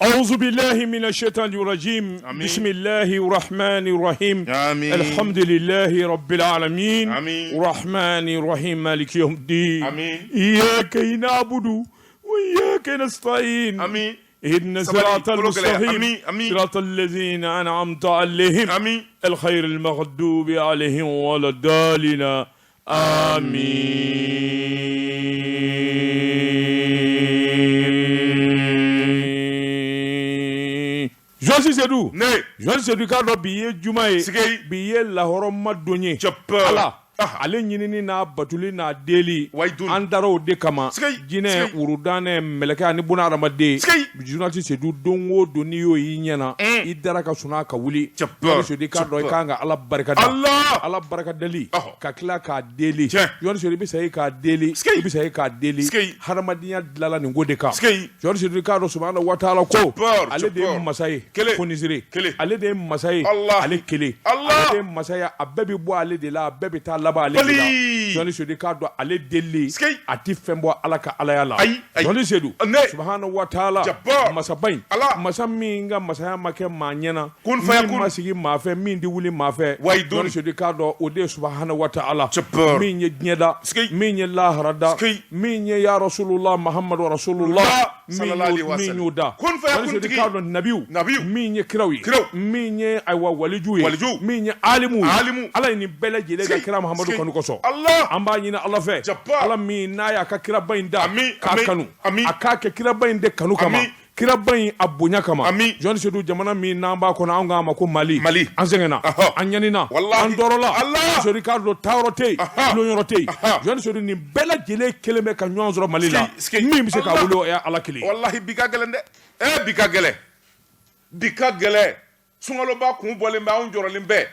أعوذ بالله من الشيطان الرجيم آمين. بسم الله الرحمن الرحيم آمين. الحمد لله رب العالمين آمين. الرحمن الرحيم مالك يوم الدين آمين. إياك نعبد وإياك نستعين آمين. اهدنا Sabali, الصراط kolo gɛlɛya. المستقيم آمين، آمين. صراط الذين أنعمت عليهم آمين. الخير المغضوب عليهم ولا الضالين آمين Journaliste Seydou Ne. Journaliste Seydou k'a dɔn bi ye juma ye Sigei. bi ye lahɔrɔma don ye Jabbar. Ala Aha. ale ɲinini n'a batuli n'a deli Wayidun. an dara o de kama Sigei. jinɛ Sigei. wurudanɛ mɛlɛkɛ ani buna hadamaden Sigei. Journaliste Seydou don o don n'i y'o y'i ɲɛna i dara ka sunaa ka wuli Jabbar. Journaliste Seydou i k'a dɔn i Jabbar. kan ka Ala barika da Allah. Ala barika deli Ɔhɔ. ka tila k'a deli Tiɲɛ. Journaliste Seydou i bɛ sa i k'a deli Sigei. i bɛ sa i k'a deli Sigei. hadamadenya dilala nin ko de kan Sigei. Journaliste Seydou i k'a dɔn subahana wa taala ko Jabbar, ale de ye Jabbar. masa ye Kelen. fonisire Kelen. ale de ye masa ye Allah. ale kelen Allah. ale de ye masa ye a bɛɛ bɛ bɔ ale de la a bɛɛ bɛ taa laban ale de la Bali. Journaliste Seydou i k'a dɔn ale deli Sigei. a ti fɛn bɔ Ala ka alaya la Ayi, ayi. Journaliste Seydou Ne. subahana wa taala Jabbar. masaba in Allah. masa min ka masaya ma kɛ maa ɲɛna Kun fayakun. min ma sigi maa fɛ min tɛ wuli maa fɛ Wayidun. Journaliste Seydou i k'a dɔn o de ye subahana wa taala Jabbar. min ye diɲɛ da Sigei. min ye lahara da Sigei. min ye ya rasulullah muhammadu rasulullah Allah. min Sallallahu alaihi y'o wa min sallam. y'o da Kun fayakun Journaliste Seydou i tigi. k'a dɔn nabiw Nabiw. min ye kiraw ye Kiraw. min ye ayiwa waliju ye Waliju. min ye alimu ye Alimu. Ala ye nin bɛɛ lajɛlen ka Sigei. kira muhammadu Sigei. kanu kosɔn Allah. an b'a ɲini Ala fɛ Jabbar. Ala min n'a y'a ka kiraba in da Ami, k'a ami, kanu ami. a k'a kɛ kiraba in de kanu kama Ami. kiraba in a bonya kama Ami. Journaliste Seydou jamana min n'an b'a kɔnɔ an k'a ma ko Mali Mali. an sɛgɛnna Ahɔ. an ɲanina Wallahi. an tɔɔrɔla Allah. Journaliste Seydou k'a dɔn taayɔrɔ tɛ yen Aha. tulonyɔrɔ tɛ yen Aha. Journaliste Seydou nin bɛɛ lajɛlen kelen bɛ ka ɲɔgɔn sɔrɔ Mali la Sigei, sigei. min bɛ se k'a Allah. wuli o ye Ala kelen ye Wallahi bi ka gɛlɛn dɛ. Eh bi ka gɛlɛn. Bi ka gɛlɛn. Sunkaloba kun bɔlen bɛ anw jɔrɔlen bɛ.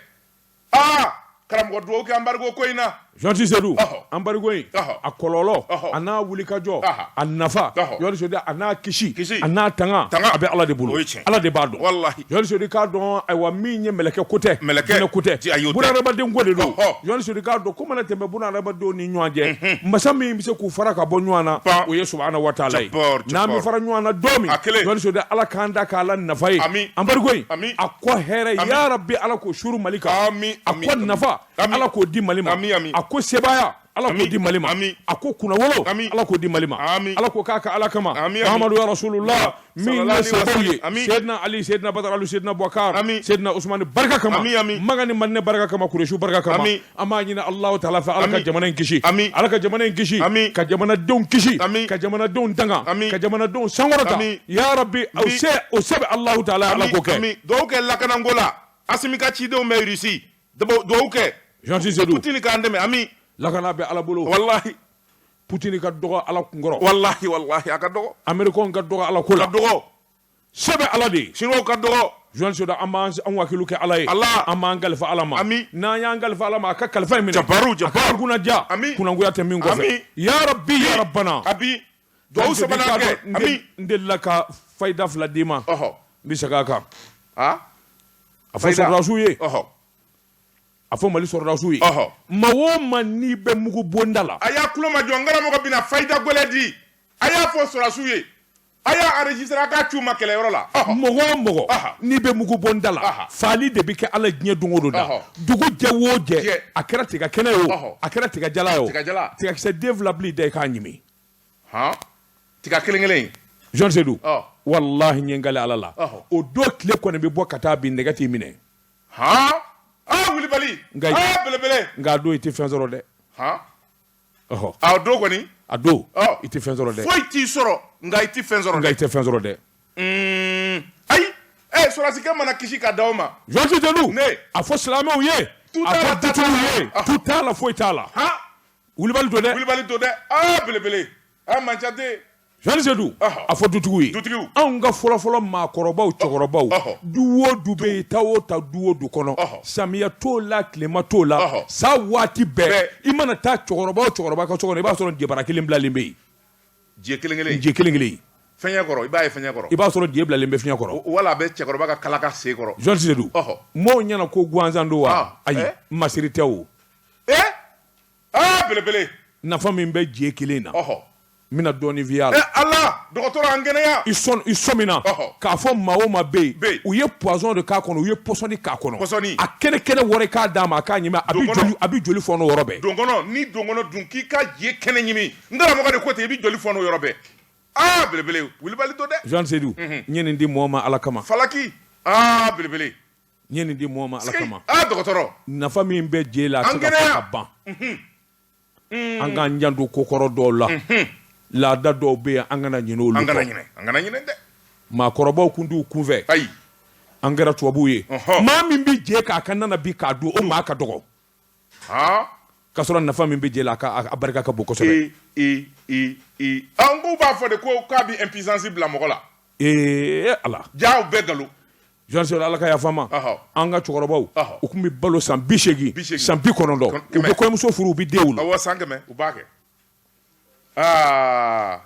Aa karamɔgɔ dugawu kɛ embargo ko in na. Journaliste Seydou Ɔhɔ. embargo in Ɔhɔ. a kɔlɔlɔ Ɔhɔ. a n'a wulikajɔ Aha. a nafa Ɔhɔ. Journaliste Seydou a n'a kisi Kisi. a n'a tanga Tanga. a bɛ Ala de bolo O ye tiɲɛ. Ala de b'a dɔn Wallahi. Journaliste Seydou k'a dɔn ayiwa min ye mɛlɛkɛ ko tɛ Mɛlɛkɛ. jinɛ ko tɛ Ji, ayi, o tɛ. bunahadamaden ko de don Ɔhɔ. Journaliste Seydou k'a dɔn ko mana tɛmɛ bunahadamadenw ni ɲɔgɔn cɛ masa min bɛ se k'u fara ka bɔ ɲɔgɔn na Pan. o ye subahana wa taala ye Jabbar, n'an bɛ jabbar. fara ɲɔgɔn na don min A kelen. Journaliste Seydou Ala k'an da k'a la nafa ye Ami. embargo in Ami. a kɔ hɛrɛ Ami. ya rabbi Ala k'o suuru Mali kan Ami, a ami, kɔ ami. nafa Ami. Ala k'o di Mali ma Ami, ami. a ko sebaaya Ala k'o Ami. di Mali ma Ami. a ko kunnawolo Ami. Ala k'o di Mali ma Ami. Ala k'o k'a ka Ala kama Ami, ami. Muhammadu ya Rasulullah min ye Sallallahu alaihi wa sababu ye sallam. Ami. Seydina Ali Seydina Badara Ali Seydina Boubacar Ami. Seydina Ousmane barika kama Ami, ami. Maga ni Madina barika kama Kuresu barika kama Ami. an b'a ɲini Alahu taala fɛ Ala ka Ami. jamana in kisi Ami. Ala ka jamana in kisi Ami. ka jamanadenw kisi Ami. ka jamanadenw tanga Ami. ka jamanadenw sankɔrɔta Ami. ya Rabbi o Ami. se o se bɛ Alahu taala Ala k'o kɛ Ami dugawu kɛ lakananko la. Asimi ka cidenw bɛ Russie. Dugawu kɛ. Journaliste Seydou Poutine k'an dɛmɛ ami. lakana bɛ Ala bolo Wallahi Poutine ka dɔgɔ Ala kunkɔrɔ wallahi wallahi a ka dɔgɔ. Américain ka dɔgɔ Ala ko Ka la dɔgɔ. se bɛ Ala de ye Chinois ka dɔgɔ. Journaliste Seydou an b'an an wakilu kɛ Ala ye Allah. an b'an kalifa Ala ma Ami. n'an y'an kalifa Ala ma a ka kalifa in minɛ Jabaru, a ka jabaru. kunna diya Ami. kunangoya tɛ min kɔfɛ Ami. ya Rabbi ya Rabbana Abi dugawu sabanan kɛ. N Ami. n delila ka fayida fila d'i ma Ɔhɔ. n bɛ segin a kan Ah. a fɔ Fayida. sɔrɔdasiw ye Ɔhɔ. a fɔ Mali sɔrɔdasiw ye Ɔhɔ. maa o maa n'i bɛ mugu bonda la A y'a tulo majɔ n karamɔgɔ bɛna fayida gɛlɛn di. A y'a fɔ sɔrɔdasiw ye. A y'a enregistré a k'a ci u ma kɛlɛyɔrɔ la. Ɔhɔ. mɔgɔ o mɔgɔ Aha. n'i bɛ mugu bɔnda la Aha. faali de bɛ kɛ ala diɲɛ don o don da Ɔhɔ. dugu jɛ o jɛ Jɛ. a kɛra tiga kɛnɛ ye o Ɔhɔ. a kɛra tiga jala ye o Tigajala. tigakisɛ den fila bil'i da i k'a ɲimi Han. Tiga kelen kelen in. Jean Seydou Ɔ. walahi n ye n kale ala la Ɔhɔ. o don tile kɔni bɛ bɔ ka taa bin nɛgɛ t'i minɛ Han. Ah wulibali. Nka- Ah belebele. nka a don i tɛ fɛn sɔrɔ dɛ Han. ɔhɔ A o don kɔni. a don Ɔ. i tɛ fɛn sɔrɔ dɛ Foyi t'i sɔrɔ nka i t'i fɛn sɔrɔ nka dɛ. i tɛ fɛn sɔrɔ dɛ Ayi. Eh sɔrɔdasikɛ mana kisi ka d'aw ma. Jean Seydou Ne. a fɔ silamɛw ye Tu a t'a la, fɔ ta t'a dutigiw la. ye tu t'a la foyi t'a la Han. wulibali don dɛ Wulibali don dɛ. Ah belebele. Ah man ca den. Jean Seydou Ɔhɔ. a fɔ dutigiw ye Dutigiw. anw ka fɔlɔfɔlɔ maakɔrɔbaw cɛkɔrɔbaw Ɔhɔ. du o du bɛ yen taa o ta du o du kɔnɔ Ɔhɔ. samiya t'o la tilema t'o la Ɔhɔ. sa waati bɛɛ Bɛɛ. i mana taa cɛkɔrɔba o cɛkɔrɔba ka so kɔnɔ i b'a sɔrɔ jebara kelen bilalen bɛ yen Je kelen kelen. je kelen kelen Fɛnyɛ kɔrɔ i b'a ye fɛnyɛ kɔrɔ. i b'a sɔrɔ je bilalen bɛ fiɲɛ kɔrɔ Wala a bɛ cɛkɔrɔba ka kalaka sen kɔrɔ. Jean Seydou Ɔhɔ. mɔɔw ɲɛna ko gansan don wa Ah, ayi eh? masiri tɛ o Eh. Ah belebele. nafa min bɛ je kelen na Ɔhɔ. N bɛna dɔɔnin f'i y'a la. Ɛ Ala, dɔgɔtɔrɔ, an kɛnɛya. I sɔn i sɔmina k'a fɔ maa o maa bɛ yen, u ye poison de k'a kɔnɔ, u ye pɔsɔni k'a kɔnɔ. Pɔsɔni. A kɛnɛ kɛnɛ wari k'a d'a ma, a k'a ɲimi, a bɛ joli, a bɛ joli fɔɔnɔ o yɔrɔ bɛɛ. Donkɔnɔ, ni donkɔnɔ dun k'i ka je kɛnɛ ɲimi, n karamɔgɔ de ko ten, i bɛ joli fɔɔnɔ o yɔrɔ bɛɛ. Aa belebele, wulibali don dɛ. Jean Seydou, n ye nin di mɔgɔ ma Ala kama. Falaki, aa belebele. N ye nin di mɔgɔ ma Ala kama. Aa dɔgɔtɔrɔ. Nafa min bɛ je la, a tɛ se ka fɔ ka ban. An k'an janto kokɔrɔ dɔw la, laada dɔw bɛ yen, an kana ɲinɛ olu kɔ. An kana ɲinɛ, an kana ɲinɛ dɛ. Maakɔrɔbaw kun t'u kunfɛ. Ayi. An kɛra tubabuw ye. Maa min bɛ je k'a ka na na bi k'a dun, o maa ka dɔgɔ. K'a sɔrɔ nafa min bɛ je la, a barika ka bon kosɛbɛ. Ee ee ee, an k'u b'a fɔ de ko k'a bɛ impuissance bila mɔgɔ la. Ee Ala. Jaa o bɛɛ nkalon. Jean Seydou, Ala ka yafa ma, an ka cɛkɔrɔbaw, u tun bɛ balo san 80, san 90, u bɛ kɔɲɔmuso furu, u bɛ den wolo. Awɔ, san 100 u b'a kɛ. Aa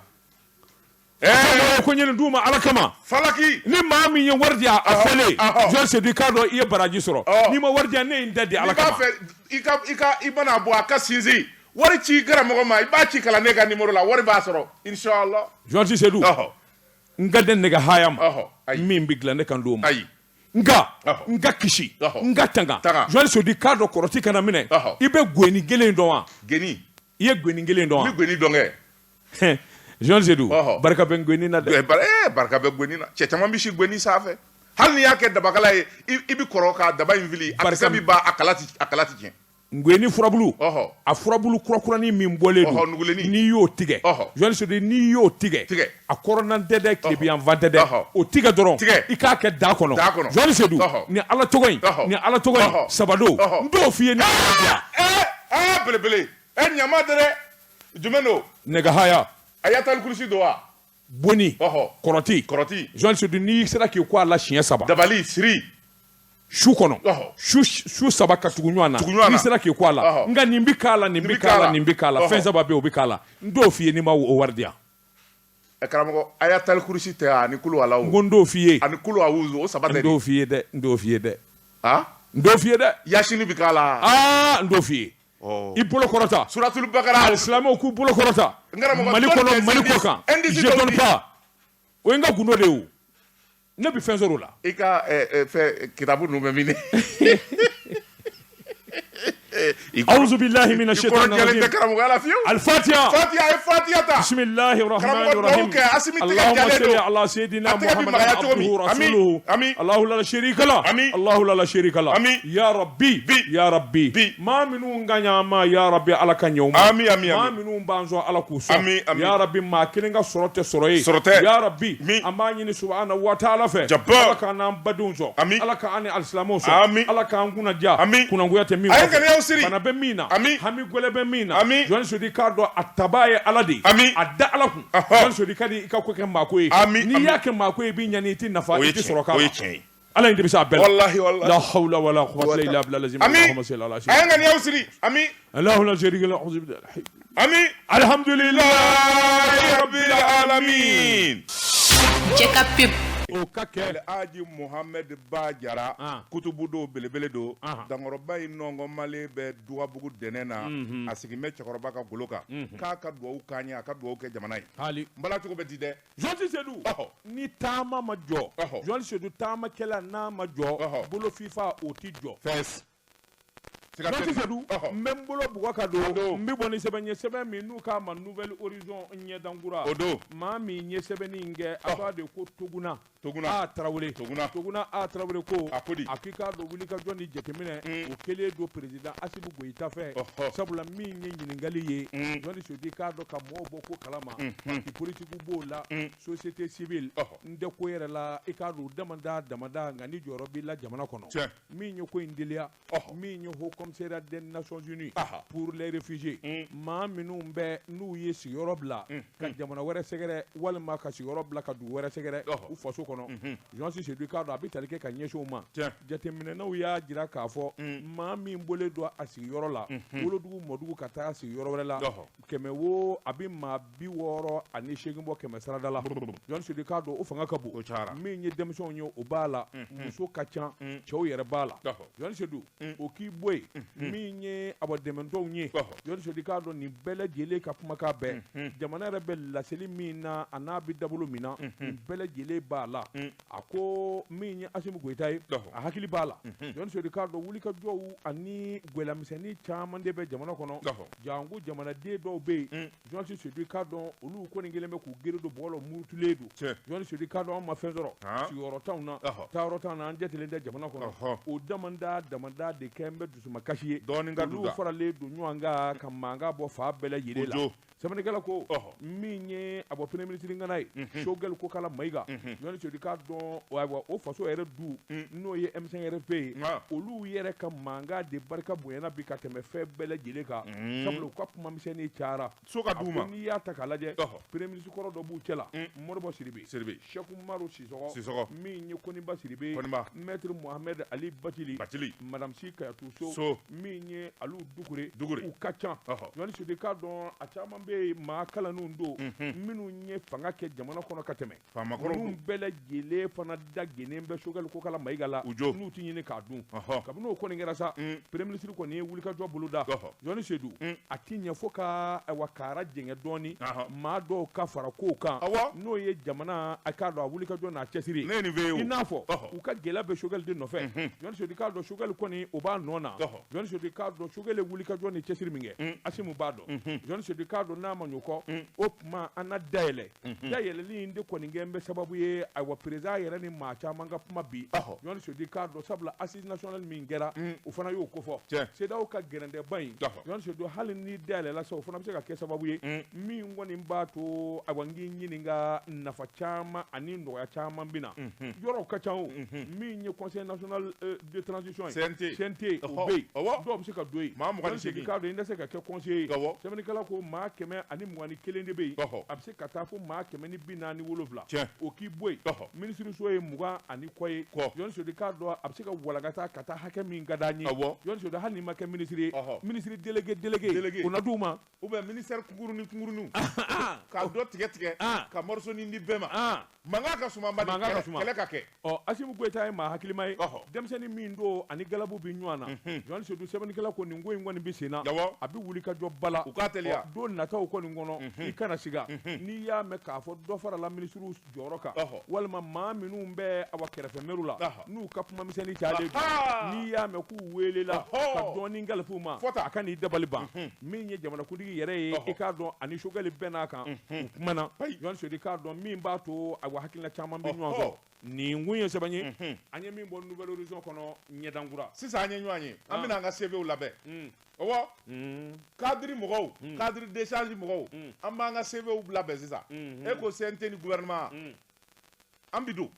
ko n ye nin d'u ma Ala kama. Falaki. Ni maa min ye wari di a fɔlen, Jean Seydou, i k'a dɔn i ye baraji sɔrɔ. N'i ma wari di yan, ne ye n ta di Ala kama. N'i b'a fɛ i ka i mana bɔ a ka sinsin wari ci karamɔgɔ ma, i b'a ci kalanden ka numéro la, wari b'a sɔrɔ inchallah. Jean Seydou, n ka den nɛgɛ haya ma min bɛ dilan ne kan d'o ma, nka n ka kisi, n ka tanga. Jean Seydou, k'a dɔn kɔrɔti kana minɛ. I bɛ gweni kelen dɔn wa? Geni. I ye gweni kelen dɔn wa? N bɛ gweni dɔn kɛ. Jean Seydou, barika bɛ gweni na dɛ. Barika bɛ gweni na. Cɛ caman bɛ si gweni sanfɛ. Hali n'i y'a kɛ dabakala ye, i bɛ kɔrɔ ka daba in fili, a kisɛ bɛ ban, a kala tɛ tiɲɛ. Gweni furabulu, a furabulu kurakuranin min bɔlen don, n'i y'o tigɛ, Jean Seydou, n'i y'o tigɛ, a kɔrɔnnan tɛ dɛ, tilebinyanfan tɛ dɛ, o tigɛ dɔrɔn, i k'a kɛ da kɔnɔ, Jean Seydou, ni Ala tɔgɔ in, ni Ala tɔgɔ in saba don, n t'o f'i ye ni Aa belebele, ɛ ɲama tɛ dɛ, jumɛn don? Nɛgɛhaya. Ayatal kurusi don wa? Boni, kɔrɔti, kɔrɔti. Jean Seydou, n'i sera k'i ko a la siɲɛ saba, dabali siri su kɔnɔ, su saba ka tugu ɲɔgɔn na, n'i sera k'i ko a la, nka nin bɛ k'a la, nin bɛ k'a la, nin bɛ k'a la, fɛn saba bɛ yen, o bɛ k'a la, n t'o f'i ye n'i ma o wari di yan. Ɛ karamɔgɔ, ayatal kurusi tɛ ani kulu ala o. N ko n t'o f'i ye. Ani kulu awuzu, o saba tɛ. N t'o f'i ye dɛ, n t'o f'i ye dɛ. Ah? N t'o f'i ye dɛ. Yasini bɛ k'a la. Aa, n t'o f'i ye. I bolo kɔrɔta. Suratul Bakara. Silamɛw k'u bolo kɔrɔta. Mali kɔnɔ, Mali kɔ kan. Je donne pas. O ye n ka gundo de ye o. Ne bɛ fɛn sɔrɔ o la. I ka fɛn kitabu ninnu bɛ min? أعوذ بالله من الشيطان الرجيم. الفاتحة. فاتحة، فاتحة. بسم الله الرحمن الرحيم. اللهم صل على سيدنا محمد عبده ورسوله. الله لا شريك له. الله لا شريك له. يا ربي يا ربي. Maa minnu ka ɲa ma, ya rabbi, Ala ka ɲɛ u ma. Ami ami. Maa minnu b'an sɔn, Ala k'u sɔn. Ami ami. Ya rabbi, maa kelen ka sɔrɔ tɛ sɔrɔ ye. Sɔrɔ tɛ. Ya rabbi, an b'a ɲini subahana wa taala fɛ. Jabbar. Ala k'an n'an badenw sɔn. Ami. Ala k'an ni alisilamɛw sɔn. Ami. Ala k'an kunna diya. Ami. Kunangoya tɛ min A ye ŋaniyaw siri. Bana bɛ min na. Ami. Hami gɛlɛn bɛ min na. Ami. Jɔn Seydou, k'a dɔn a tabaa ye Ala de ye. Ami. A da Ala kun. Jɔn Seydou, ka di i ka ko kɛ maako ye. Ami. N'i y'a kɛ maako ye, i b'i ɲani, i tɛ nafa, i tɛ sɔrɔ k'a la. O ye tiɲɛ ye. Ala in de bɛ se a bɛɛ la. Wallahi wallahi. La hawla wala quwwata illa billah lazim. Ami. Allahumma salli ala A ye ŋaniyaw siri. Ami. Allahu la sharika lahu. Ami. Alhamdulillahi rabbil alamin. Cɛ ka pub. O ka kɛ. Alhaji Mohamed Ba Jara, kutubu don, belebele don, dankɔrɔba in nɔngɔnmalen bɛ Dugabugu dɛnɛ na, a sigin bɛ cɛkɔrɔba ka golo kan, k'a ka dugawu k'an ye, a ka dugawu kɛ jamana ye. Hali. N bala cogo bɛ di dɛ. Jɔn Seydou, ni taama ma jɔ, Jɔn Seydou, taamakɛla n'a ma jɔ, bolo fifa o ti jɔ. Fɛs. Jɔn Seydou, n bɛ n bolo bugɔ ka don, n bɛ bɔ ni sɛbɛn ye, sɛbɛn min n'u k'a ma Nouvel Horizon, ɲɛdankura. O don. Maa min ye sɛbɛnni in kɛ, a b'a de ko Toguna. Toguna. A Tarawele. Toguna. Toguna A Tarawele ko. A ko di? A k'i k'a dɔn wulikajɔ ni jateminɛ o kɛlen don président Assimi Goïta fɛ. Sabula min ye ɲininkali ye. Jɔn Seydou, k'a dɔn ka mɔgɔw bɔ ko kalama. Parti politique b'o la. Société civile. N tɛ ko yɛrɛ la, i k'a dɔn damada damada, nka ni jɔyɔrɔ b'i la jamana kɔnɔ. Tiɲɛ. Min ye ko in teliya. Min ye Haut Commissariat des Nations Unies pour les réfugiés, maa minnu bɛ n'u ye sigiyɔrɔ bila ka jamana wɛrɛ sɛgɛrɛ, walima ka sigiyɔrɔ bila ka dugu wɛrɛ sɛgɛrɛ u faso kɔnɔ. kɔnɔ, journaliste Seydou, k'a dɔn a bɛ tali kɛ ka ɲɛsin o ma. Jateminɛnaw y'a jira k'a fɔ maa min bɔlen don a sigiyɔrɔ la, wolodugu mɔdugu, ka taa sigiyɔrɔ wɛrɛ la, kɛmɛ wo, a bɛ maa 68 bɔ 100 sarada la. Journaliste Seydou, k'a dɔn o fanga ka bon. O cayara. Min ye denmisɛnw ye, o b'a la, muso ka ca, cɛw yɛrɛ b'a la. Journaliste Seydou, o k'i bɔ yen, min ye awa dɛmɛtɔnw ye, journaliste Seydou, k'a dɔn nin bɛɛ lajɛlen ka kumakan bɛɛ, jamana yɛrɛ bɛ laseli min na, a n'a bɛ dabolo min na, nin bɛɛ lajɛlen b'a la. A ko min ye Assimi Goïta ye, a hakili b'a la. Journaliste Seydou, k'a dɔn wulikajɔw ani gwɛlɛyamisɛnnin caman de bɛ jamana kɔnɔ, janko jamanaden dɔw bɛ yen. Journaliste Seydou, k'a dɔn olu kɔni kɛlen bɛ k'u gere don bɔgɔ la, murutulen don. Journaliste Seydou, k'a dɔn an ma fɛn sɔrɔ, sigiyɔrɔ t'anw na, taayɔrɔ t'anw na, an jatelen tɛ jamana kɔnɔ. O damanda damanda de kɛ n bɛ dusumakasi ye. Dɔɔnin ka Olu faralen don ɲɔgɔn kan ka mankan bɔ fa bɛɛ lajɛlen la. Sɛbɛnnikɛla ko min ye a bɔ premier ministre ŋana ye, Choguel Kokalla Maïga, Journaliste Seydou, k'a dɔn ayiwa o faso yɛrɛ du, n'o ye M5 RFP ye, olu yɛrɛ ka mankan de barika bonyana bi ka tɛmɛ fɛn bɛɛ lajɛlen kan, sabula u ka kumamisɛnnin cayara. So ka d'u ma. N'i y'a ta k'a lajɛ, premier ministre kɔrɔ dɔ b'u cɛ la, Modibo Sidibé. Sidibé. Cheikh Umaru Sissoco. Sissoco. Min ye Koniba Sidibé. Koniba. Maître Mohamed Ali Bathily. Bathily. Madame Sy Kayatou Sow. So. Min ye Aliou Doucouré. Doucouré. U ka ca. Journaliste Seydou, k'a dɔn a caman bɛ yen, maa kalannenw don, minnu ye fanga kɛ jamana kɔnɔ ka tɛmɛ. Faamakɔrɔw. Ninnu bɛɛ lajɛlen fana da genen bɛ Choguel Kokalla Maïga la. U jo. N'u ti ɲini k'a dun. Kabini o kɔni kɛra sa, premier ministre kɔni ye wulikajɔ boloda. Journaliste Seydou, a ti ɲɛ fo ka ayiwa kaara jɛngɛ dɔɔni, maa dɔw ka fara kow kan, n'o ye jamana a k'a dɔn a wulikajɔ n'a cɛsiri. Ne ye nin f'e ye o. I n'a fɔ u ka gɛlɛya bɛ Choguel de nɔfɛ. Journaliste Seydou, k'a dɔn Choguel kɔni o b'a nɔ na. Journaliste Seydou, k'a dɔn Choguel ye wulikajɔ ni cɛsiri min kɛ, Assimi b'a dɔn. Journaliste Seydou, k'a dɔn n'a ma ɲɛ o kɔ, o tuma an na dayɛlɛ dayɛlɛli in de kɔni kɛ n bɛ sababu ye, ayiwa, président yɛrɛ ni maa caman ka kuma bi. Journaliste Seydou, k'a dɔn sabula assise nationale min kɛra, o fana y'o kofɔ, CEDEAO ka gɛrɛndɛba in. Journaliste Seydou, hali ni dayɛlɛla sa, o fana bɛ se ka kɛ sababu ye min kɔni b'a to ayiwa n k'i ɲininka, nafa caman ani nɔgɔya caman bɛ na. Yɔrɔw ka ca o. Min ye Conseil national de transition ye, CNT. CNT, o bɛ yen, dɔw bɛ se ka don yen. Maa 28. K'a dɔn i tɛ se ka kɛ conseiller ye. Sɛbɛnnikɛla ko maa 121 de bɛ yen, a bɛ se ka taa fo maa 147. O k'i bɔ yen, minisiriso ye 20 ani kɔ ye. Journaliste Seydou, k'a dɔn a bɛ se ka walankata ka taa hakɛ min ka d'an ye. Journaliste Seydou, hali n'i ma kɛ minisiri ye, ministre délégué, o na d'u ma. Ou bien ministère kunkurunin kunkuruninw, ka dɔ tigɛ tigɛ, ka morceau di bɛɛ ma. Mankan ka suma. Mankan ka suma. Kɛlɛ ka kɛ. Ɔ, Assimi Goïta ye maa hakilima ye, denmisɛnnin min don ani galabu bɛ ɲɔgɔn na. Journaliste Seydou, sɛbɛnnikɛla ko nin ko in kɔni bɛ sen na, a bɛ wuli ka jɔ ba la. U k'a teliya. Don nataw kɔni kɔnɔ, i kana siga, n'i y'a mɛn k'a fɔ dɔ farala minisiriw jɔyɔrɔ kan, walima maa minnu bɛ awa kɛrɛfɛmɛriw la, n'u ka kumamisɛnnin cayalen don, n'i y'a mɛn k'u welela ka dɔɔnin kalifa u ma, a ka n'i dabali ban. Min ye jamanakuntigi yɛrɛ ye, i k'a dɔn ani Choguel bɛɛ n'a kan, u kumana. Journaliste Seydou, k'a dɔn min b'a to ayiwa hakilina caman bɛ ɲɔgɔn sɔrɔ. Nin kun ye sɛbɛn ye an ye min bɔ Nouvel Horizon kɔnɔ, ɲɛdankura. Sisan an ye ɲɔgɔn ye, an bɛna an ka CVw labɛn. Ɔwɔ, cadre mɔgɔw, cadre d'échange mɔgɔw, an b'an ka CVw labɛn sisan. E ko CNT ni gouvernement, an bi don.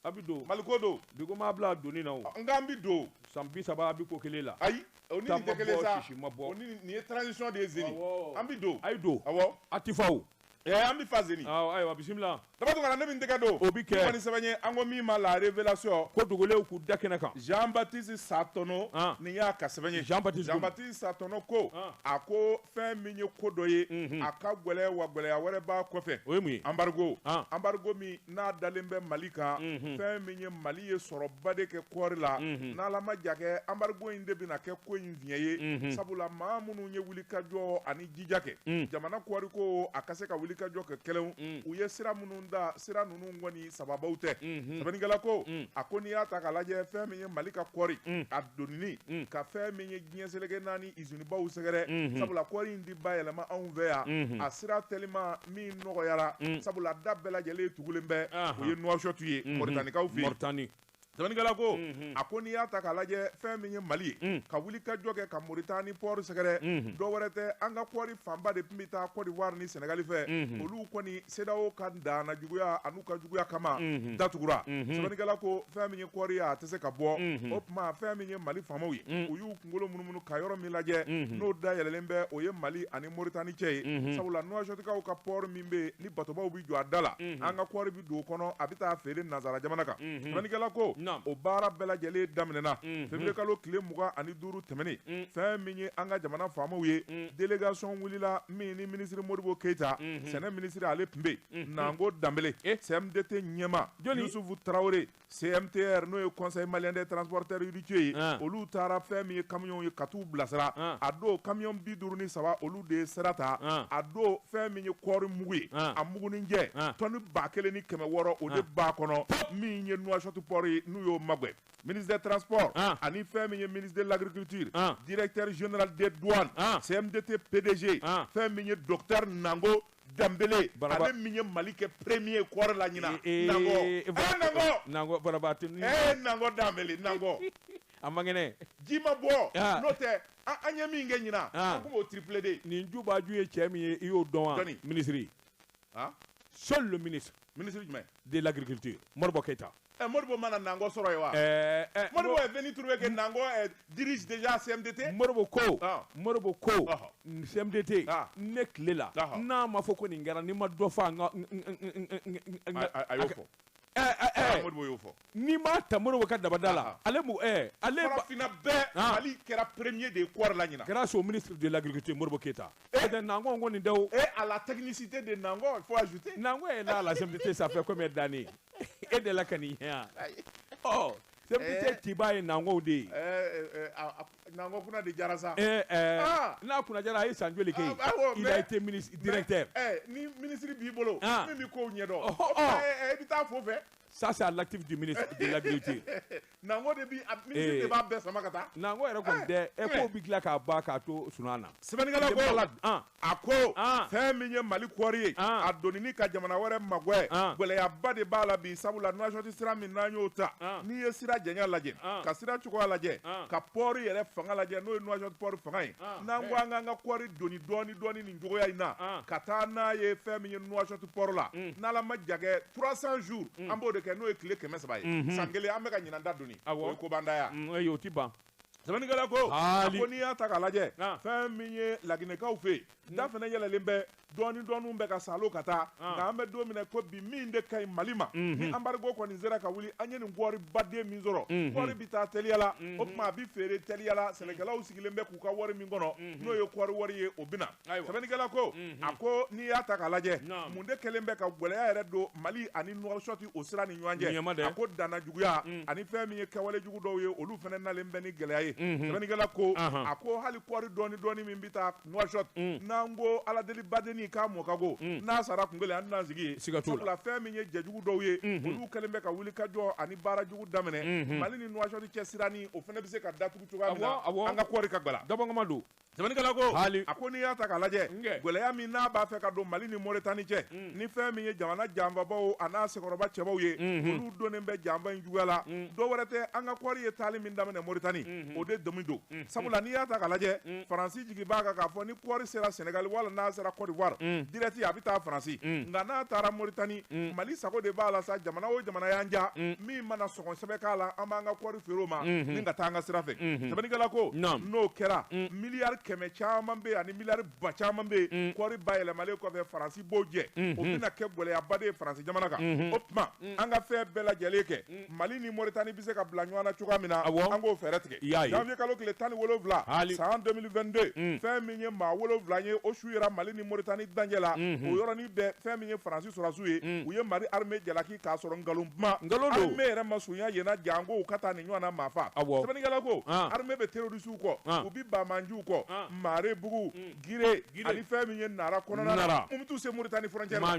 A bi don. Maliko don. Bi ko m'a bila doni na o. N k'an bi don. San 30 a bi ko kelen la. Ayi, o ni nin tɛ kelen sa. Sisi ma bɔ. O ni nin ye transition de ye Zeni. An bi don. A ye don. Awɔ. A ti fa o. An bi fa Zeni. Ayiwa, bisimila. Daba Tunkara, ne bɛ n tɛgɛ don. O bi kɛ. Ni kɔni sɛbɛn ye, an ko min ma La Révélation. Ko dogolenw k'u da kɛnɛ kan. Jean Baptiste Satono, nin y'a ka sɛbɛn ye. Jean Baptiste. Jean Baptiste Satono ko a ko fɛn min ye ko dɔ ye, a ka gɛlɛn wa gɛlɛya wɛrɛ b'a kɔfɛ. O ye mun ye? Embargo. Embargo min n'a dalen bɛ Mali kan, fɛn min ye Mali ye sɔrɔba de kɛ kɔɔri la, n'Ala ma ja kɛ, embargo in de bɛna kɛ ko in fiɲɛ ye, sabula maa minnu ye wulikajɔ ani jija kɛ jamana kɔɔri ko a ka se ka wulikajɔ kɛ kɛlɛw, u ye sira minnu da, sira ninnu kɔni sababaw tɛ. Sɛbɛnnikɛla ko a ko n'i y'a ta k'a lajɛ, fɛn min ye Mali ka kɔɔri a donni ka fɛn min ye diɲɛ seleke naani usinibaw sɛgɛrɛ, sabula kɔɔri in ti bayɛlɛma anw fɛ yan, a sira teliman min nɔgɔyara, sabula da bɛɛ lajɛlen tugulen bɛ, o ye Nouakchott ye, Moritanikaw fɛ yen. Moritani. Sɛbɛnnikɛla ko a ko n'i y'a ta k'a lajɛ fɛn min ye Mali ye ka wuli ka jɔ kɛ ka Moritani port sɛgɛrɛ dɔ wɛrɛ tɛ an ka kɔɔri fanba de tun bɛ taa Côte d'Ivoire ni Sénégal fɛ olu kɔni CEDEAO ka danna juguya an'u ka juguya kama datugura sɛbɛnnikɛla ko fɛn min ye kɔɔri ye a tɛ se ka bɔ o tuma fɛn min ye Mali faamaw ye u y'u kunkolo munumunu ka yɔrɔ min lajɛ n'o dayɛlɛlen bɛ o ye Mali ani Moritani cɛ ye sabula Nouakchottkaw ka port min bɛ yen ni batobaw bɛ jɔ a da la an ka kɔɔri bɛ don o kɔnɔ a bɛ taa feere nansara jamana kan sɛbɛnnikɛla ko o baara bɛɛ lajɛlen daminɛna février kalo tile 25 tɛmɛnen fɛn min ye an ka jamana faamaw ye délégation wulila min ni minisiri Modibo Keyita sɛnɛ minisiri ale tun bɛ yen Nango Danbele CMDT ɲɛmaa Yusufu Tarawele CMTR n'o ye Conseil malien des transporteurs routiers ye olu taara fɛn min ye camion ye ka t'u bilasira a don camion 53 olu de ye sira ta a don fɛn min ye kɔɔri mugu ye a muguninjɛ tɔni 1600 o de b'a kɔnɔ min ye Nouakchott port ye n'u y'o magɛn ministre des transports ani fɛn min ye ministre de l'agriculture directeur général des douanes CMDT PDG fɛn min ye docteur Nango Danbele ale min ye Mali kɛ premier kɔɔri la ɲinan Nango Nango barabaatɔ Nango Danbele Nango a man kɛnɛ ji ma bɔ n'o tɛ an ye min kɛ ɲinan an tun b'o triplé de nin jubaju ye cɛ min ye i y'o dɔn wa ministre seul le ministre ministre jumɛn de l'agriculture Modibo Keïta Modibo mana Nango sɔrɔ yen wa Modibo est venu trouver que Nango dirige déjà CMDT Modibo ko Modibo ko CMDT ne tile la n'a ma fɔ ko nin kɛra n'i ma dɔ fɔ an ka a y'o fɔ Modibo y'o fɔ n'i m'a ta Modibo ka dabada la ale mu ale farafinna bɛɛ Mali kɛra premier de kɔɔri la ɲinan grâce au ministre de l'agriculture Modibo Keïta Nango ko nin tɛ o et à la technicité de Nango il faut ajouter Nango est là à la CMDT ça fait combien d'années e de la ka nin yan ɔ CMDT ciba ye Nango de ye Nango kunna de jara sa n'a kunna jara a ye san joli kɛ yen il a été ministre directeur ni ministre b'i bolo min bɛ kow ɲɛdɔn e bɛ taa fo fɛ ça c'est à l'actif du ministre de l'agriculture Nango de bi ministre de b'a bɛɛ sama ka taa Nango yɛrɛ kɔni tɛ k'o bi tila k'a ban k'a to sunan na sɛbɛnnikɛla ko a ko fɛn min ye Mali kɔɔri ye a donni ka jamana wɛrɛ magwɛ gɛlɛyaba de b'a la bi sabula Nouakchott sira min n'an y'o ta n'i ye sira janya lajɛ ka sira cogoya lajɛ ka port yɛrɛ fanga lajɛ n'o ye Nouakchott port fanga ye n'an ko an k'an ka kɔɔri doni dɔɔni dɔɔni nin cogoya in na ka taa n'a ye fɛn min ye Nouakchott port la n'Ala ma ja kɛ 300 jours an b'o de kɛ n'o ye tile 300 ye san kelen an bɛ ka ɲinan da doni o ye kobandaya o ti ban sɛbɛnnikɛla ko a ko n'i y'a ta k'a lajɛ fɛn min ye Laginɛkaw fɛ yen da fana yɛlɛlen bɛ dɔɔni dɔɔni bɛ ka salo ka taa nka an bɛ don min na ko bi min de ka ɲi Mali ma ni embargo kɔni sera ka wuli an ye nin kɔɔri baden min sɔrɔ kɔɔri bɛ taa teliya la o tuma a bɛ feere teliya la sɛnɛkɛlaw sigilen bɛ k'u ka wari min kɔnɔ n'o ye kɔɔri wari ye o bɛ na sɛbɛnnikɛla ko a ko n'i y'a ta k'a lajɛ mun de kɛlen bɛ ka gɛlɛya yɛrɛ don Mali ani Nouakchott o sira ni ɲɔgɔn cɛ a ko danna juguya ani fɛn min ye kɛwale jugu dɔw ye olu fana nalen bɛ ni gɛlɛya ye sɛbɛnnikɛla ko a ko hali kɔɔri dɔɔni dɔɔni min bɛ taa Nouakchott n'an ko Ala deli badenni k'a mɔ ka go n'a sara kun kelen an tɛna sigi yen sabula fɛn min ye jɛjugu dɔw ye olu kɛlen bɛ ka wuli ka jɔ ani baara jugu daminɛ Mali ni Nouakchott cɛ sira ni o fana bɛ se ka datugu cogoya min na an ka kɔɔri ka gɛlɛn dabɔkama don sɛbɛnnikɛla ko a ko n'i y'a ta k'a lajɛ gɛlɛya min n'a b'a fɛ ka don Mali ni Moritani cɛ ni fɛn min ye jamana janfabaw a n'a sɛkɔrɔba cɛbaw ye olu donnen bɛ janfa in juguya la dɔ wɛrɛ tɛ an ka kɔɔri ye taali min daminɛ Moritani o de dɔmi don sabula n'i y'a ta k'a lajɛ Faransi jigi b'a kan k'a fɔ ni kɔɔri sera Sénégal wala n'a sera Côte d'Ivoire direct a bɛ taa Faransi nka n'a taara Moritani Mali sago de b'a la sa jamana o jamana y'an ja min mana sɔgɔn sɛbɛn k'a la an b'an ka kɔɔri feere o ma ni ka taa an ka sira fɛ sɛbɛnnikɛla ko n'o kɛra miliyari 100 caman bɛ yen ani miliyari ba caman bɛ yen kɔɔri bayɛlɛmalen kɔfɛ Faransi b'o jɛ o bɛna kɛ gɛlɛyaba de ye Faransi jamana kan o tuma an ka fɛn bɛɛ lajɛlen kɛ Mali ni Moritani bɛ se ka bila ɲɔgɔn na cogoya min na an k'o fɛɛrɛ tigɛ janvier kalo tile 17 san 2022 fɛn min ye maa 7 ye o su yera Mali ni Moritani dancɛ la o yɔrɔnin bɛɛ fɛn min ye Faransi sɔrɔdasiw ye u ye Mali armée jalaki k'a sɔrɔ nkalon kuma armée yɛrɛ ma surunya yen na janko u ka taa nin ɲɔgɔn na maa fa sɛbɛnnikɛla ko armée bɛ terrorisiw kɔ u bɛ banbaanciw kɔ Marebugu Gire ani fɛn min ye Nara kɔnɔna na mun bɛ t'u se Moritani frontière la.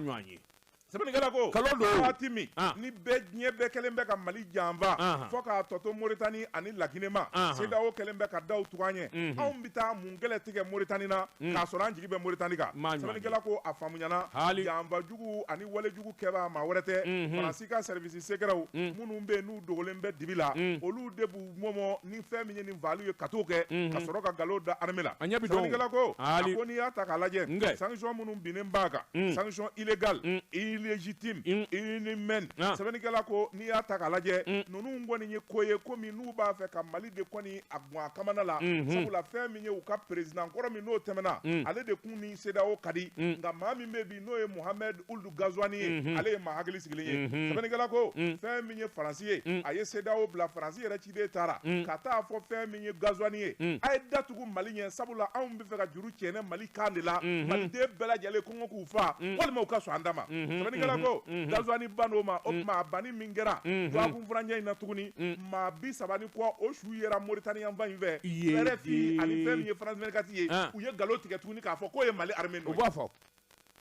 Sɛbɛnnikɛla ko Kalon don. Waati min Ah. ni bɛɛ diɲɛ bɛɛ kɛlen bɛ ka Mali janfa Ahan. fo k'a tɔ to Moritani ani Laginɛ ma, Ahan. CEDEAO kɛlen bɛ ka daw tugu an ɲɛ, anw bɛ taa mun kɛlɛ tigɛ Moritani na k'a sɔrɔ an jigi bɛ Moritani kan? Maa ɲuman. Sɛbɛnnikɛla ko a faamuyana, Hali. janfa jugu ani wale jugu kɛbaa maa wɛrɛ tɛ, Faransi ka service secretw minnu bɛ yen n'u dogolen bɛ dibi la, olu de b'u mɔmɔ ni fɛn min ye nin faaliw ye ka t'o kɛ ka sɔrɔ ka nkalon da armée la. A ɲɛ bɛ dɔn. Sɛbɛnnikɛla ko a Hali. ko n'i y'a ta k'a lajɛ, Nkɛ. sanction minnu binnen b'a kan, sanction illégale, illégitime, inhumaine. Ah. Sɛbɛnnikɛla ko n'i y'a ta k'a lajɛ, ninnu kɔni ye ko ye ko min n'u b'a fɛ ka Mali de kɔni a gɔn a kamana la, sabula fɛn min ye u ka président kɔrɔ min n'o tɛmɛna, ale de kun ni CEDEAO ka di, nka maa min bɛ bi n'o ye Mohamed Ould Ghazouani ye, ale ye maa hakili sigilen ye. Sɛbɛnnikɛla ko fɛn min ye Faransi ye, a ye CEDEAO bila, Faransi yɛrɛ ciden taara ka taa fɔ fɛn min ye Ghazouani ye, a ye datugu Mali ɲɛ, sabula anw bɛ fɛ ka juru cɛnɛ Mali kan de la, Maliden bɛɛ lajɛlen kɔngɔ k'u fa walima u ka sɔn an da ma. Sɛbɛnnikɛla ko Ghazouani ban o ma, o tuma a banni min kɛra dɔgɔkun furancɛ in na tuguni, maa 30 ni kɔ o su yera Moritani yanfan in fɛ, RFI ani fɛn min ye France 24 ye, u ye nkalon tigɛ tuguni k'a fɔ k'o ye Mali armée nɔ U ye. b'a fɔ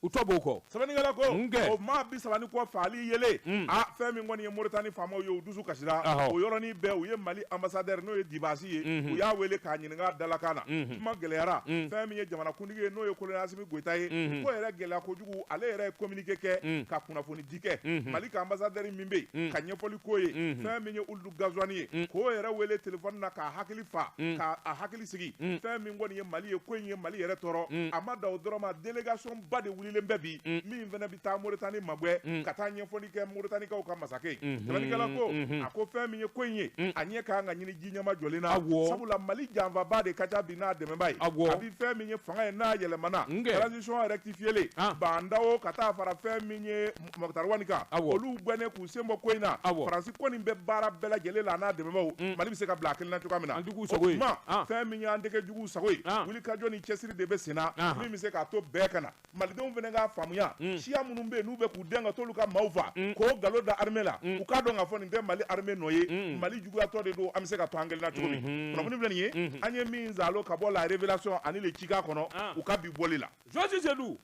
u tɔ b'o kɔ. Sɛbɛnnikɛla ko Nkɛ. o maa 30 ni kɔ faali yelen, a fɛn min kɔni ye Moritani faamaw ye, u dusu kasira. Ahɔ. O yɔrɔnin bɛɛ u ye Mali ambassadeur n'o ye Dibasi ye, u y'a wele k'a ɲininka a dalakan na. Kuma gɛlɛyara. Fɛn min ye jamanakuntigi ye n'o ye colonel Asimi Goyita ye, ko yɛrɛ gɛlɛya kojugu, ale yɛrɛ ye communiqué kɛ ka kunnafoni di kɛ Mali ka ambassadeur min bɛ yen ka ɲɛfɔli k'o ye, fɛn min ye Ould Ghazouani ye, k'o yɛrɛ wele téléphone na k'a hakili fa, k'a hakili sigi. Fɛn min kɔni ye Mali ye, ko in ye Mali yɛrɛ tɔɔrɔ. A ma dan o dɔrɔn ma, délégation ba de wulilen bɛ bi min fana bɛ taa Moritani magɛn ka taa ɲɛfɔli kɛ Moritanikaw ka masakɛ ye. Sɛbɛnnikɛla ko a ko fɛn min ye ko in ye, a ɲɛ ka kan ka ɲini ji ɲɛma jɔlen na, Awɔ. sabula Mali janfaba de ka ca bi n'a dɛmɛba ye. Awɔ. A bi fɛn min ye fanga ye n'a yɛlɛmana, Nkɛ. transition rectifiée, Ah. Bandawo ka taa fara fɛn min ye Moctar Ouane kan, Awɔ. olu gɛnnen k'u sen bɔ ko in na. Awɔ. Faransi kɔni bɛ baara bɛɛ lajɛlen la a n'a dɛmɛbaw, Mali bɛ se ka bila a kelen na cogoya min na. An juguw sago ye. O tuma Ah. fɛn min ye an tɛ kɛ juguw sago ye, Ah. wulikajɔ ni cɛsiri de bɛ sen na Ah. min bɛ se k'a to bɛɛ ka na. Malidenw fana k'a faamuya, siya minnu bɛ yen n'u bɛ k'u den ka t'olu ka maaw fa k'o nkalon da armée la, u k'a dɔn k'a fɔ nin tɛ Mali armée nɔ ye, Mali juguyatɔ de don. An bɛ se ka to an kelen na cogo min? Kunnafoni filɛ nin ye, an ye min zalo ka bɔ La Révélation ani Le Cika kɔnɔ Ah. u ka bi bɔli la. Josi Sedu,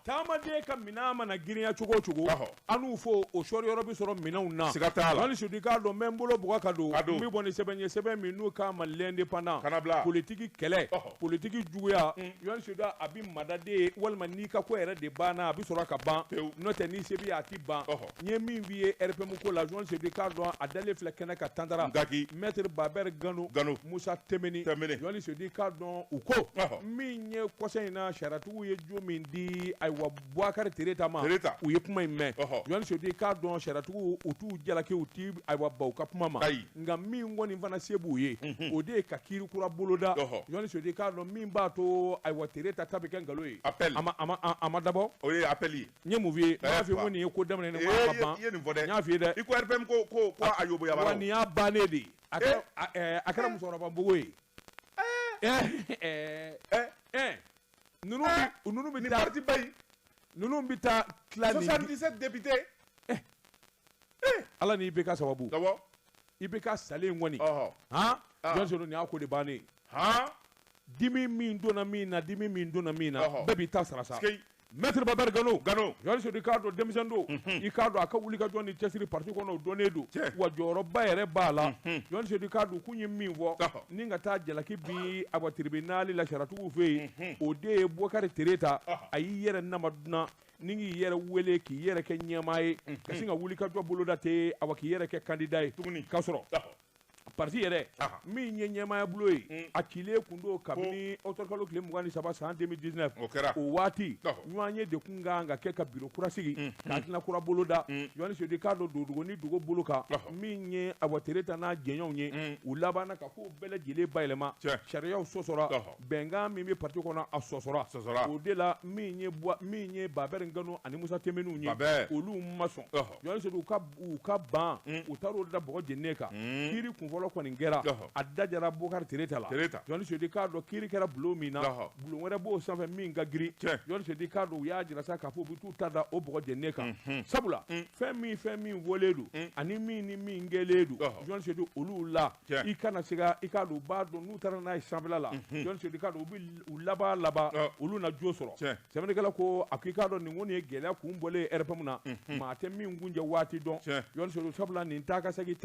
taamaden ka minɛn mana girinya cogo o cogo, Ɔhɔ. an n'u fo o sɔri yɔrɔ bɛ sɔrɔ minɛnw na. Siga t'a la. Josi Sedu, i k'a dɔn n bɛ n bolo bugɔ ka don Ka don. n bɛ bɔ ni sɛbɛn ye, sɛbɛn min n'u k'a ma L'Indépendant. Kana bila. Politiki kɛlɛ, Ɔhɔ. politiki juguya. Josi Sedu, a bɛ madaden ye walima n'i ka ko yɛrɛ de banna, a bɛ sɔrɔ ka ban. Pewu. N'o tɛ, n'i se b'i ye, a ti ban. Ɔhɔ. N ye min f'i ye RPM ko la, Josi Sedu, i k'a dɔn a dalen filɛ kɛnɛ ka tantara. Ngaki. Maître Babɛri Gano, Gano. Musa Temeni, Temeni. Josi Sedu, i k'a dɔn u ko Ɔhɔ. min ye kɔsa in na sariyatigiw ye jo min di ayiwa Boubacar Tereta ma, Tereta. u ye kuma in mɛn. Ɔhɔ. Josi Sedu, i k'a dɔn sariyatigiw u t'u jalaki, u ti ayiwa baw ka kuma ma. Ayi. Nka min kɔni fana se b'u ye, o de ye ka kiiri kura boloda. Ɔhɔ. Josi Sedu, i k'a dɔn min b'a to ayiwa Tereta ta bɛ kɛ nkalon ye. Appel. A ma dabɔ. O ye appel ye. N ye mun f'i ye? N y'a f'i ye fa. ko nin ye ko daminɛ ni Eh, ko a ma ban. i ye nin fɔ dɛ. N y'a f'i ye dɛ. I ko RPM ko a yobo Wa yabaraw. nin y'a bannen de ye. A kɛra Eh. a kɛra musokɔrɔba npogo ye. Eh. Ninnu bɛ ninnu bɛ Nin taa parti ba in, ninnu bɛ taa tila nin 77 députés. Ala ni IBK sababu. Awɔ. IBK salen kɔni. Ɔhɔ. Han. Ah. Jɔn Sedu, nin y'a ko de bannen ye. Han. Dimi min donna min na, dimi min donna min na, Ɔhɔ. bɛɛ b'i ta sara sa. Sikeyi. Maître Babɛri Gano. Gano. Jɔn Sedu, i k'a dɔn denmisɛnnin don. I k'a dɔn a ka wulikajɔ ni cɛsiri parti kɔnɔ, o dɔnnen don. Tiɲɛ. Wa jɔyɔrɔba yɛrɛ b'a la. Jɔn Sedu, i k'a dɔn kun ye min fɔ. Ɔhɔ. Ni ka taa jalaki bi awa tribunal la sariyatigiw fɛ yen. O de ye Boubacar Tereta. Ɔhɔ. A y'i yɛrɛ nama dunan ni k'i yɛrɛ wele k'i yɛrɛ kɛ ɲɛmaa ye. Ka sin ka wulikajɔ boloda ten, awa k'i yɛrɛ kɛ candidat ye. Tuguni. K'a sɔrɔ Ɔhɔ. parti yɛrɛ Aha. min ye ɲɛmaaya bulon ye, a cilen kun don kabini octobre kalo tile 23 san 2019. O kɛra. O waati Ɔhɔ. ɲɔgɔn ye de kun kan ka kɛ ka bureau kura sigi ka hakilina kura bolo da. Jɔnni Sedu, i k'a dɔn dogodogo ni dogo bolo kan, Ɔhɔ. min ye awa Tereta n'a jɛɲɔgɔnw ye, u labanna ka kow bɛɛ lajɛlen bayɛlɛma. Tiɲɛ. Sariyaw sɔsɔra, Ɔhɔ. bɛnkan min bɛ parti kɔnɔ, a sɔsɔra. Sɔsɔra. O de la min ye min ye Babɛri Ngano ani Musa Temeniw ye, Babɛr. olu ma sɔn. Ɔhɔ. Jɔnni Sedu, u ka ban, u taar'o da bɔgɔ jeninen kan. Kiiri kunfɔlɔ fɔlɔ kɔni kɛra a da jara Bokari Tereta la. Jɔnni Sedu k'a dɔn kiiri kɛra bulon min na, bulon wɛrɛ b'o sanfɛ min ka girin. Jɔnni Sedu k'a dɔn u y'a jira sa k'a fɔ u bɛ t'u ta da o bɔgɔ jeninen kan, sabula fɛn min fɔlen don ani min ni min kɛlen don, Jɔnni Sedu olu la i kana se ka i k'a dɔn u b'a dɔn n'u taara n'a ye sanfɛla la, Jɔnni Sedu k'a dɔn u bɛ u laban olu na jo sɔrɔ. Sɛbɛnnikɛla ko a k'i k'a dɔn nin kɔni ye gɛlɛya kun bɔlen ye RPM na, maa tɛ min kun jɛ waati dɔn. Jɔnni Sedu sabula nin taa ka segin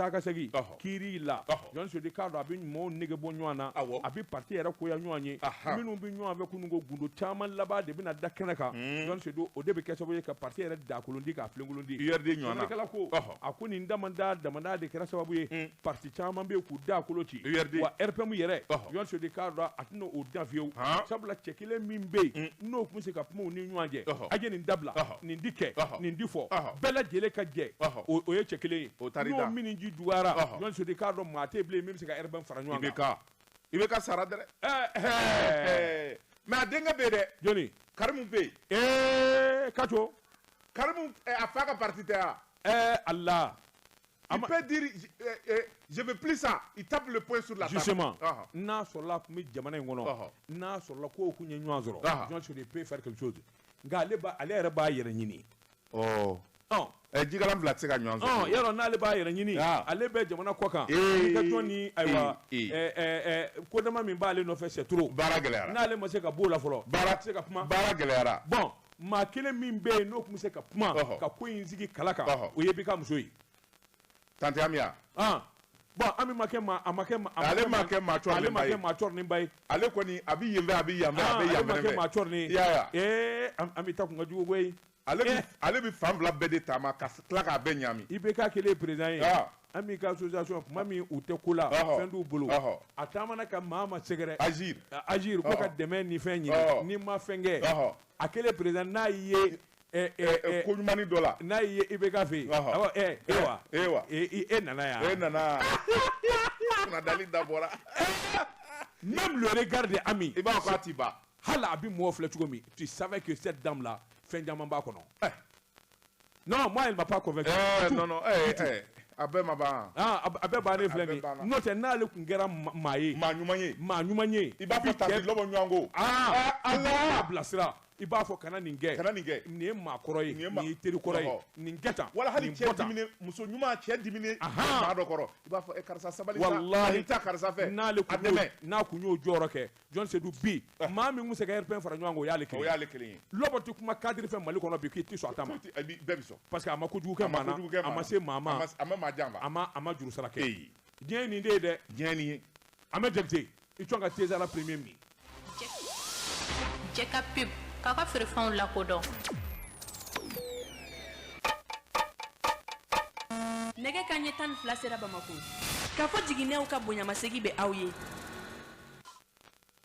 kiiri la, Jɔnni Sedu k'a dɔn a bɛ mɔɔw nege bɔ ɲɔgɔn na, a bɛ parti yɛrɛ koya ɲɔgɔn ye, minnu bɛ ɲɔgɔn fɛ kununko gundo caman laban de bɛna da kɛnɛ kan. Jɔnni Sedu o de bɛ kɛ sababu ye ka parti yɛrɛ dakolon di k'a filenkolon di. URD ɲɔgɔn na. Sɛbɛnnikɛla ko a ko nin damada de kɛra sababu ye parti caman bɛ yen k'u da kolo ci, wa RPM yɛrɛ Jɔnni Sedu k'a dɔn a tɛna o dan fiyewu, sabula cɛ kelen min bɛ yen n'o tun bɛ se ka kuma u ni ɲɔgɔn cɛ, a ye nin dabila, nin di kɛ, nin di fɔ, bɛɛ lajɛlen ka jɛ, o ye cɛ kelen ye. N'o min ji juguyara, Jɔnni Sedu k'a dɔn maa tɛ bilen min bɛ se ka RPM fara ɲɔgɔn kan. I bɛ ka sara dɛ. Mais a denkɛ bɛ yen dɛ. Jɔnni? Karimu bɛ yen. Ee Kaco. Karimu a fa ka parti tɛ wa? Allah. Il peut dire je veux plus ça, il tape le poing sur la table. Justement, n'a sɔrɔla a tun bɛ jamana in kɔnɔ, n'a sɔrɔla kow tun ye ɲɔgɔn sɔrɔ, Jɔnni Sedu peut faire quelque chose. Nka ale yɛrɛ b'a yɛrɛ ɲini. Jikalan fila tɛ se ka ɲɔgɔn sɔrɔ. Yɔrɔ n'ale b'a yɛrɛ ɲini, ale bɛ jamana kɔ kan. I ka jɔn ni ayiwa ko dama min b'ale nɔfɛ c'est trop. Baara gɛlɛyara. N'ale ma se ka b'o la fɔlɔ. Baara tɛ se ka kuma. Baara gɛlɛyara. Bon, maa kelen min bɛ yen n'o tun bɛ se ka kuma ka ko in sigi kala kan, o ye IBK muso ye. Tante Amiya. Bon, Ami ma kɛ maa, a ma kɛ maa. Ale ma kɛ maa cɔrilen ba ye. Ale ma kɛ maa cɔrinen ba ye. Ale kɔni a bɛ yen fɛ, a bɛ yan fɛ, a bɛ yan fɛnɛ fɛ. Ale ma kɛ maa cɔrinen ye. I y'a ye. Ee Ami ta kun ka jugu koyi. Ale bɛ fan fila bɛɛ de taama ka tila k'a bɛɛ ɲaami. IBK kɛlen président ye. Ami ka association kuma min u tɛ ko la, fɛn t'u bolo. A taamana ka maa ma sɛgɛrɛ. Agir. Agir ko ka dɛmɛ ni fɛn ɲini. N'i ma fɛn kɛ. A kɛlen président n'a ye. Ko ɲumanni dɔ la. N'a ye IBK fɛ yen. A b'a fɔ e wa. E nana yan. E nana. Kunnadali dabɔra. Même le regard de Ami. I b'a fɔ k'a ti ban. Hali a bɛ mɔgɔ filɛ cogo min, tu savais que cette dame là fɛn caman b'a kɔnɔ. Non, moi elle m'a pas convaincu. Non non, a bɛɛ ma ban. A bɛɛ bannen filɛ nin ye. N'o tɛ n'ale tun kɛra maa ye. Maa ɲuman ye. Maa ɲuman ye. I b'a fɔ tante lɔbɔ ɲɔgɔn ko. Ala bilasira. I b'a fɔ kana nin kɛ. Kana nin kɛ. Nin ye maa kɔrɔ ye. Nin ye teri kɔrɔ ye. Nin kɛ tan. Wala hali cɛ diminen, muso ɲuman cɛ diminen maa dɔ kɔrɔ. I b'a fɔ karisa sabali sa. Walahi. Nin ta karisa fɛ. N'ale kun n'a kun y'o jɔyɔrɔ kɛ. Jɔnni Sedu bi maa min kun se ka RPM fara ɲɔgɔn kan o y'ale kelen ye. O y'ale kelen ye. Lɔbɔ tɛ kuma cadre fɛ Mali kɔnɔ bi k'i tɛ sɔn a ta ma. Bɛɛ bɛ sɔn. Parce que a ma kojugu kɛ maa na. A ma se maa ma. A ma maa janfa. A ma juru sara kɛ. Diɲɛ ye nin de ye dɛ. Diɲɛ nin ye. Ahmed Jakite i tɔn ka Tezala premier min. Jɛ ka pub k'a ka feerefɛnw lakodɔn. Nɛgɛ ka ɲɛ 12 sera Bamakɔ. K'a fɔ jiginɛw ka bonyamasegin bɛ aw ye.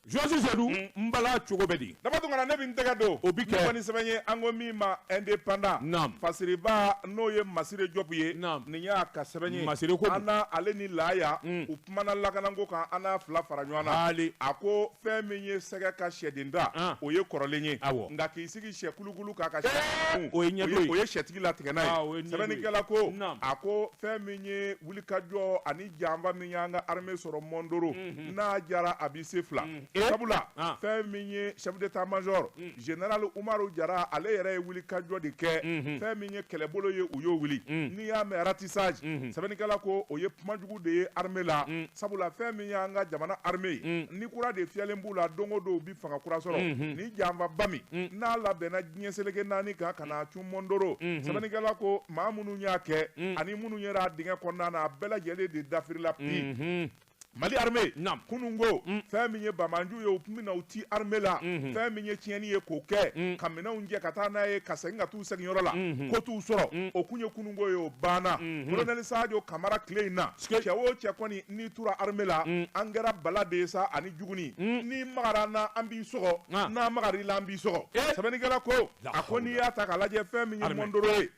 Josi Sedu n bala cogo bɛ di. Daba Tunkara ne bɛ n tɛgɛ don. O bi kɛ. Ni kɔni sɛbɛn ye an ko min ma indépendant. Naam. Fasiriba n'o ye Masire Jɔpu ye. Naam. Nin y'a ka sɛbɛn ye. Masire ko don. An n'a ale ni Laya. U kumana lakanako kan an n'a fila fara ɲɔgɔn na. Ale. A ko fɛn min ye sɛgɛ ka sɛden da. O ye kɔrɔlen ye. Awɔ. Nka k'i sigi sɛ kulukulu kan ka sɛ. O ye ɲɛdon ye. O ye sɛtigi latigɛ n'a ye. O ye ɲɛdon ye. Sɛbɛnnikɛla ko. Naam. A ko fɛn min ye wulikajɔ ani janfa min y'an ka armée sɔrɔ Mondoro. N'a jara a b'i se fila. Sabula fɛn min ye chef d'état-major général Umaru Jara ale yɛrɛ ye wulikajɔ de kɛ fɛn min ye kɛlɛbolo ye u y'o wuli n'i y'a mɛn ratissage sɛbɛnnikɛla ko o ye kumajugu de ye armée la sabula fɛn min y'an ka jamana armée ye ni kura de fiyɛlen b'u la don o don u bi fanga kura sɔrɔ ni janfaba min n'a labɛnna diɲɛ seleke naani kan ka na cun Mondoro sɛbɛnnikɛla ko maa minnu y'a kɛ ani minnu yɛrɛ a dingɛ kɔnɔna na a bɛɛ lajɛlen de dafirila bi. Mali armée kununko fɛn min ye bamanju ye u tun bɛna u ti armée la fɛn min ye tiɲɛni ye k'o kɛ ka minɛnw jɛ ka taa n'a ye ka segin ka t'u seginyɔrɔ la ko t'u sɔrɔ o kun ye kununko ye o banna colonel Sadio Kamara tile in na cɛ o cɛ kɔni n'i tora armée la an kɛra bala de ye sa ani juguni n'i magara an na an b'i sɔgɔ n'an magar'i la an b'i sɔgɔ sɛbɛnnikɛla ko a ko n'i y'a ta k'a lajɛ fɛn min ye Mondoro ye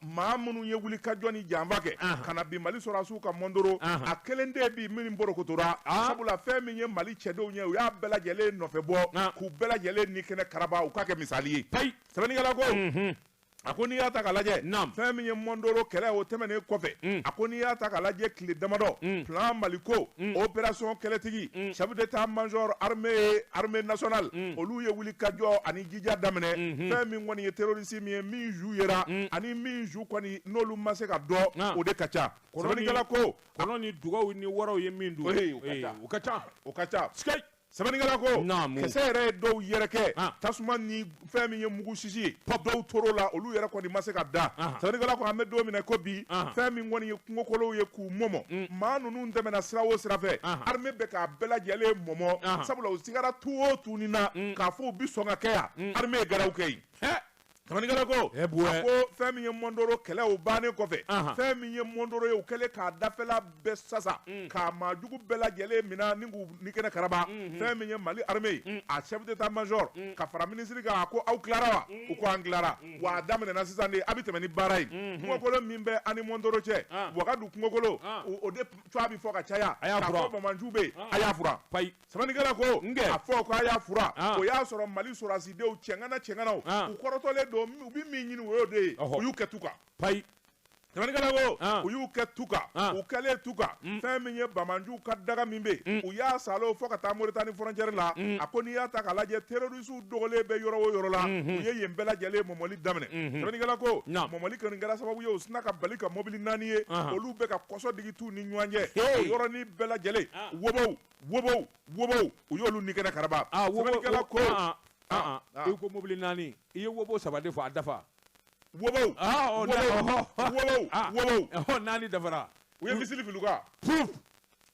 maa minnu ye wulikajɔ ni janfa kɛ ka na bi Mali sɔrɔdasiw ka Mondoro a kelen de bi min bɔrɔkoto sabula fɛn min ye Mali cɛdenw ye u y'a bɛɛ lajɛlen nɔfɛ bɔ k'u bɛɛ lajɛlen ni kɛnɛ karaba u k'a kɛ misali ye sɛbɛnnikɛla ko A ko n'i y'a ta k'a lajɛ fɛn min ye Mondoro kɛlɛ o tɛmɛnen kɔfɛ, a ko n'i y'a ta k'a lajɛ tile damadɔ plan Maliko opération kɛlɛtigi chef d'état-major armée nationale olu ye wulikajɔ ani jija daminɛ fɛn min kɔni ye terroriste min ye min ju yera ani min ju kɔni n'olu ma se ka dɔn o de ka ca. Sɛbɛnnikɛla ko kɔnɔ ni dugaw ni waraw ye min dun o ka ca o ka ca. Sɛbɛnnikɛla ko kisɛ yɛrɛ ye dɔw yɛrɛkɛ tasuma ni fɛn min ye mugu sisi ye dɔw tor'o la olu yɛrɛ kɔni ma se ka da. Sɛbɛnnikɛla ko an bɛ don min na ko bi fɛn min kɔni ye kungokolow ye k'u mɔmɔ maa ninnu tɛmɛna sira o sira fɛ armée bɛ k'a bɛɛ lajɛlen mɔmɔ sabula u sigara tu o tu nin na k'a fɔ u bɛ sɔn ka kɛ yan armée ye garaw kɛ yen. Sɛbɛnnikɛla ko a ko fɛn min ye Mondoro kɛlɛ o bannen kɔfɛ fɛn min ye Mondoro ye u kɛlen k'a dafɛla bɛɛ sasa k'a maajugu bɛɛ lajɛlen minɛ ni k'u ni kɛnɛ karaba fɛn min ye Mali armée ye a chef d'état-major ka fara minisiri kan a ko aw tilara wa u ko an tilara wa a daminɛna sisan de a bɛ tɛmɛ ni baara ye kungokolo min bɛ an ni Mondoro cɛ Wagadu kungokolo o de tɔgɔ bɛ fɔ ka caya k'a fɔ banbaanciw bɛ yen a y'a furan. Sɛbɛnnikɛla ko a fɔ ko a y'a furan o y'a sɔrɔ Mali sɔrɔdasidenw cɛŋana cɛŋanaw u kɔrɔtɔlen don u bɛ min ɲini o y'o de ye u y'u kɛ tu kan. Sɛbɛnnikɛla ko u y'u kɛ tu kan u kɛlen tu kan fɛn min ye banbaanciw ka daga min bɛ yen u y'a salo fo ka taa Moritani frontière la a ko n'i y'a ta k'a lajɛ terrorisiw dogolen bɛ yɔrɔ o yɔrɔ la u ye yen bɛɛ lajɛlen mɔmɔli daminɛ. Sɛbɛnnikɛla ko mɔmɔli kɔni kɛra sababu ye u sinna ka bali ka mobili 4 ye olu bɛ ka kɔsɔ digi t'u ni ɲɔgɔn cɛ o yɔrɔnin bɛɛ lajɛlen wobow wobow wobow u y'olu ni kɛnɛ karaba. Sɛbɛnnikɛla ko i ko mobili 4 i ye wobo 3 de fɔ a dafa. Wobow wobow wobow 4 dafara. U ye missile fili u kan.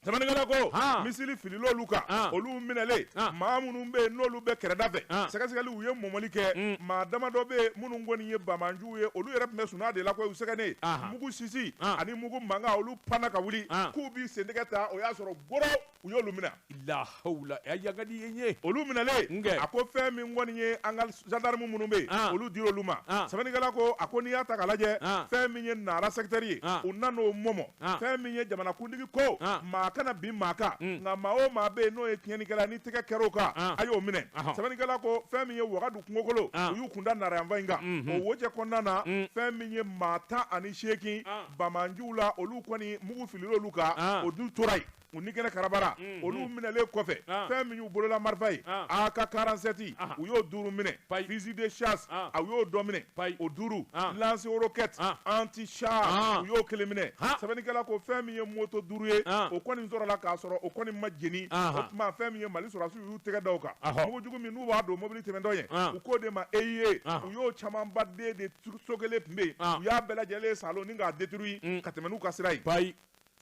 Sɛbɛnnikɛla ko missile filil'olu kan olu minɛlen maa minnu bɛ yen n'olu bɛ kɛrɛda fɛ sɛgɛsɛgɛli u ye mɔmɔli kɛ maa damadɔ bɛ yen minnu kɔni ye banbaanciw ye olu yɛrɛ tun bɛ sunaa de la koyi u sɛgɛnnen mugu sisi ani mugu mankan olu panna ka wuli k'u b'i sentigɛ ta o y'a sɔrɔ goro u y'olu minɛ. La hawla a yagadi ye ye. Olu minɛlen a ko fɛn min kɔni ye an ka gendarme minnu bɛ yen olu dir'olu ma. Sɛbɛnnikɛla ko a ko n'i y'a ta k'a lajɛ fɛn min ye Nara secteur ye u nan'o mɔmɔ fɛn min ye jamanakuntigi ko maa kana bin maa kan nka maa o maa bɛ yen n'o ye tiɲɛnikɛla ni tɛgɛ kɛr'o kan a y'o minɛ. Sɛbɛnnikɛla ko fɛn min ye Wagadu kungokolo u y'u kunda Nara yanfan in kan o wocɛ kɔnɔna na fɛn min ye maa 18 banbaanciw la olu kɔni mugu filil'olu kan o dun tora yen. U ni kɛnɛ karabara olu minɛlen kɔfɛ fɛn min y'u bolola marifa ye AK 47 u y'o 5 minɛ fusil de chasse a y'o dɔ minɛ o 5 lance roquette anti char u y'o 1 minɛ. Sɛbɛnnikɛla ko fɛn min ye moto 5 ye o kɔni sɔrɔla k'a sɔrɔ o kɔni ma jeni o tuma fɛn min ye Mali sɔrɔdasiw y'u tɛgɛ da o kan mugujugu min n'u b'a don mobili tɛmɛntɔ ye u k'o de ma EIE u y'o camanba den de so kelen tun bɛ yen u y'a bɛɛ lajɛlen salo ni k'a détruire ka tɛmɛ n'u ka sira ye.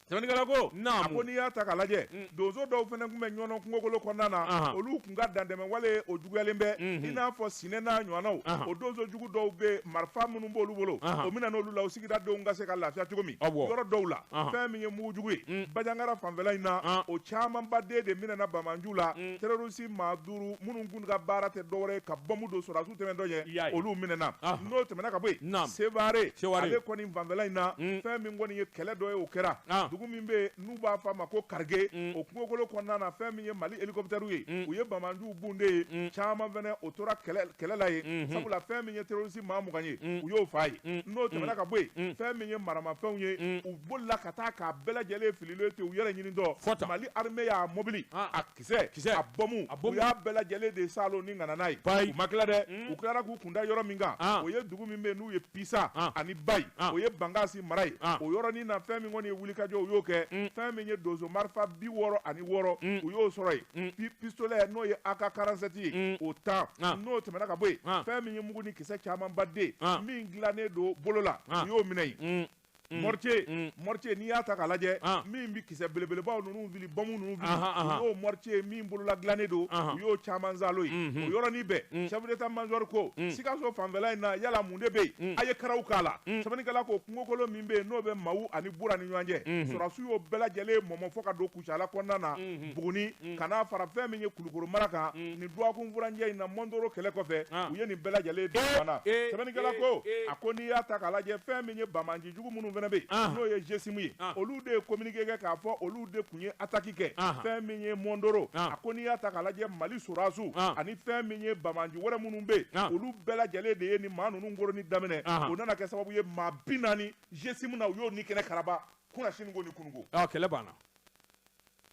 Sɛbɛnnikɛla ko a ko n'i y'a ta k'a lajɛ donso dɔw fana tun bɛ Ɲɔnɔ kungokolo kɔnɔna na olu tun ka dantɛmɛwale o juguyalen bɛ i n'a fɔ sinɛ n'a ɲɔgɔnnaw o donso jugu dɔw bɛ marifa minnu b'olu bolo o minɛ n'olu la u sigidadenw ka se ka lafiya cogo min yɔrɔ dɔw la fɛn min ye mugujugu ye Banjagara fanfɛla in na o camanba den de minɛna banbaanciw la terroriste maa 5 minnu kun ka baara tɛ dɔwɛrɛ ye ka bɔnbu don sɔrɔdasiw tɛmɛntɔ ɲɛ olu minɛna n'o tɛmɛna ka bɔ yen Sevare ale kɔni fanfɛla in na fɛn min kɔni ye kɛlɛ dɔ ye o kɛra dugu min bɛ yen n'u b'a fɔ a ma ko Karige o kungokolo kɔnɔna na fɛn min ye Mali hélicoptère ye u ye banbaanciw bunde ye caman fana o tora kɛlɛ la yen sabula fɛn min ye terroriste maa 20 ye u y'o faa yen n'o tɛmɛna ka bɔ yen fɛn min ye maramafɛnw ye u bolila ka taa k'a bɛɛ lajɛlen fililen to u yɛrɛ ɲinitɔ Mali armée y'a mobili a kisɛ a bɔmu u y'a bɛɛ lajɛlen de salo ni ka na n'a ye u ma tila dɛ u tilara k'u kunda yɔrɔ min kan o ye dugu min bɛ yen n'u ye Pisa ani Bayi o ye Bankasi mara ye o yɔrɔnin na fɛn min kɔni ye wulikajɔ u y'o kɛ fɛn min ye donso marifa 66 u y'o sɔrɔ yen pistolet n'o ye AK 47 ye o 10 n'o tɛmɛna ka bɔ yen fɛn min ye mugu ni kisɛ camanba den min dilannen don bolo la u y'o minɛ yen. Mortier mortier n'i y'a ta k'a lajɛ min bɛ kisɛ belebelebaw ninnu fili bɔnbu ninnu fili u y'o mortier min bolola dilannen don u y'o caman salo yen o yɔrɔnin bɛɛ chef d'état major ko Sikaso fanfɛla in na yala mun de bɛ yen a ye karaw k'a la sɛbɛnnikɛla ko kungokolo min bɛ yen n'o bɛ Mawu ani Bura ni ɲɔgɔn cɛ sɔrɔdasiw y'o bɛɛ lajɛlen mɔmɔ fo ka don Kucala kɔnɔna na Buguni ka n'a fara fɛn min ye Kulukoro mara kan nin dɔgɔkun furancɛ in na Mondoro kɛlɛ kɔfɛ u ye nin bɛɛ lajɛlen don na sɛbɛnnikɛla ko a ko n'i y'a ta k'a lajɛ fɛn min ye banbaanci jugu minnu fana bɛ yen n'o ye GSIM ye, olu de ye communiqué kɛ k'a fɔ olu de tun ye attaque kɛ fɛn min ye Mondoro. A ko n'i y'a ta k'a lajɛ, Mali sɔrɔdasiw ani fɛn min ye banbaanci wɛrɛ minnu bɛ yen, olu bɛɛ lajɛlen de ye nin maa ninnu koroni daminɛ. O nana kɛ sababu ye, maa 40 GSIM na, u y'o ni kɛnɛ karaba kunasini ko ni kunuko. Kɛlɛ banna.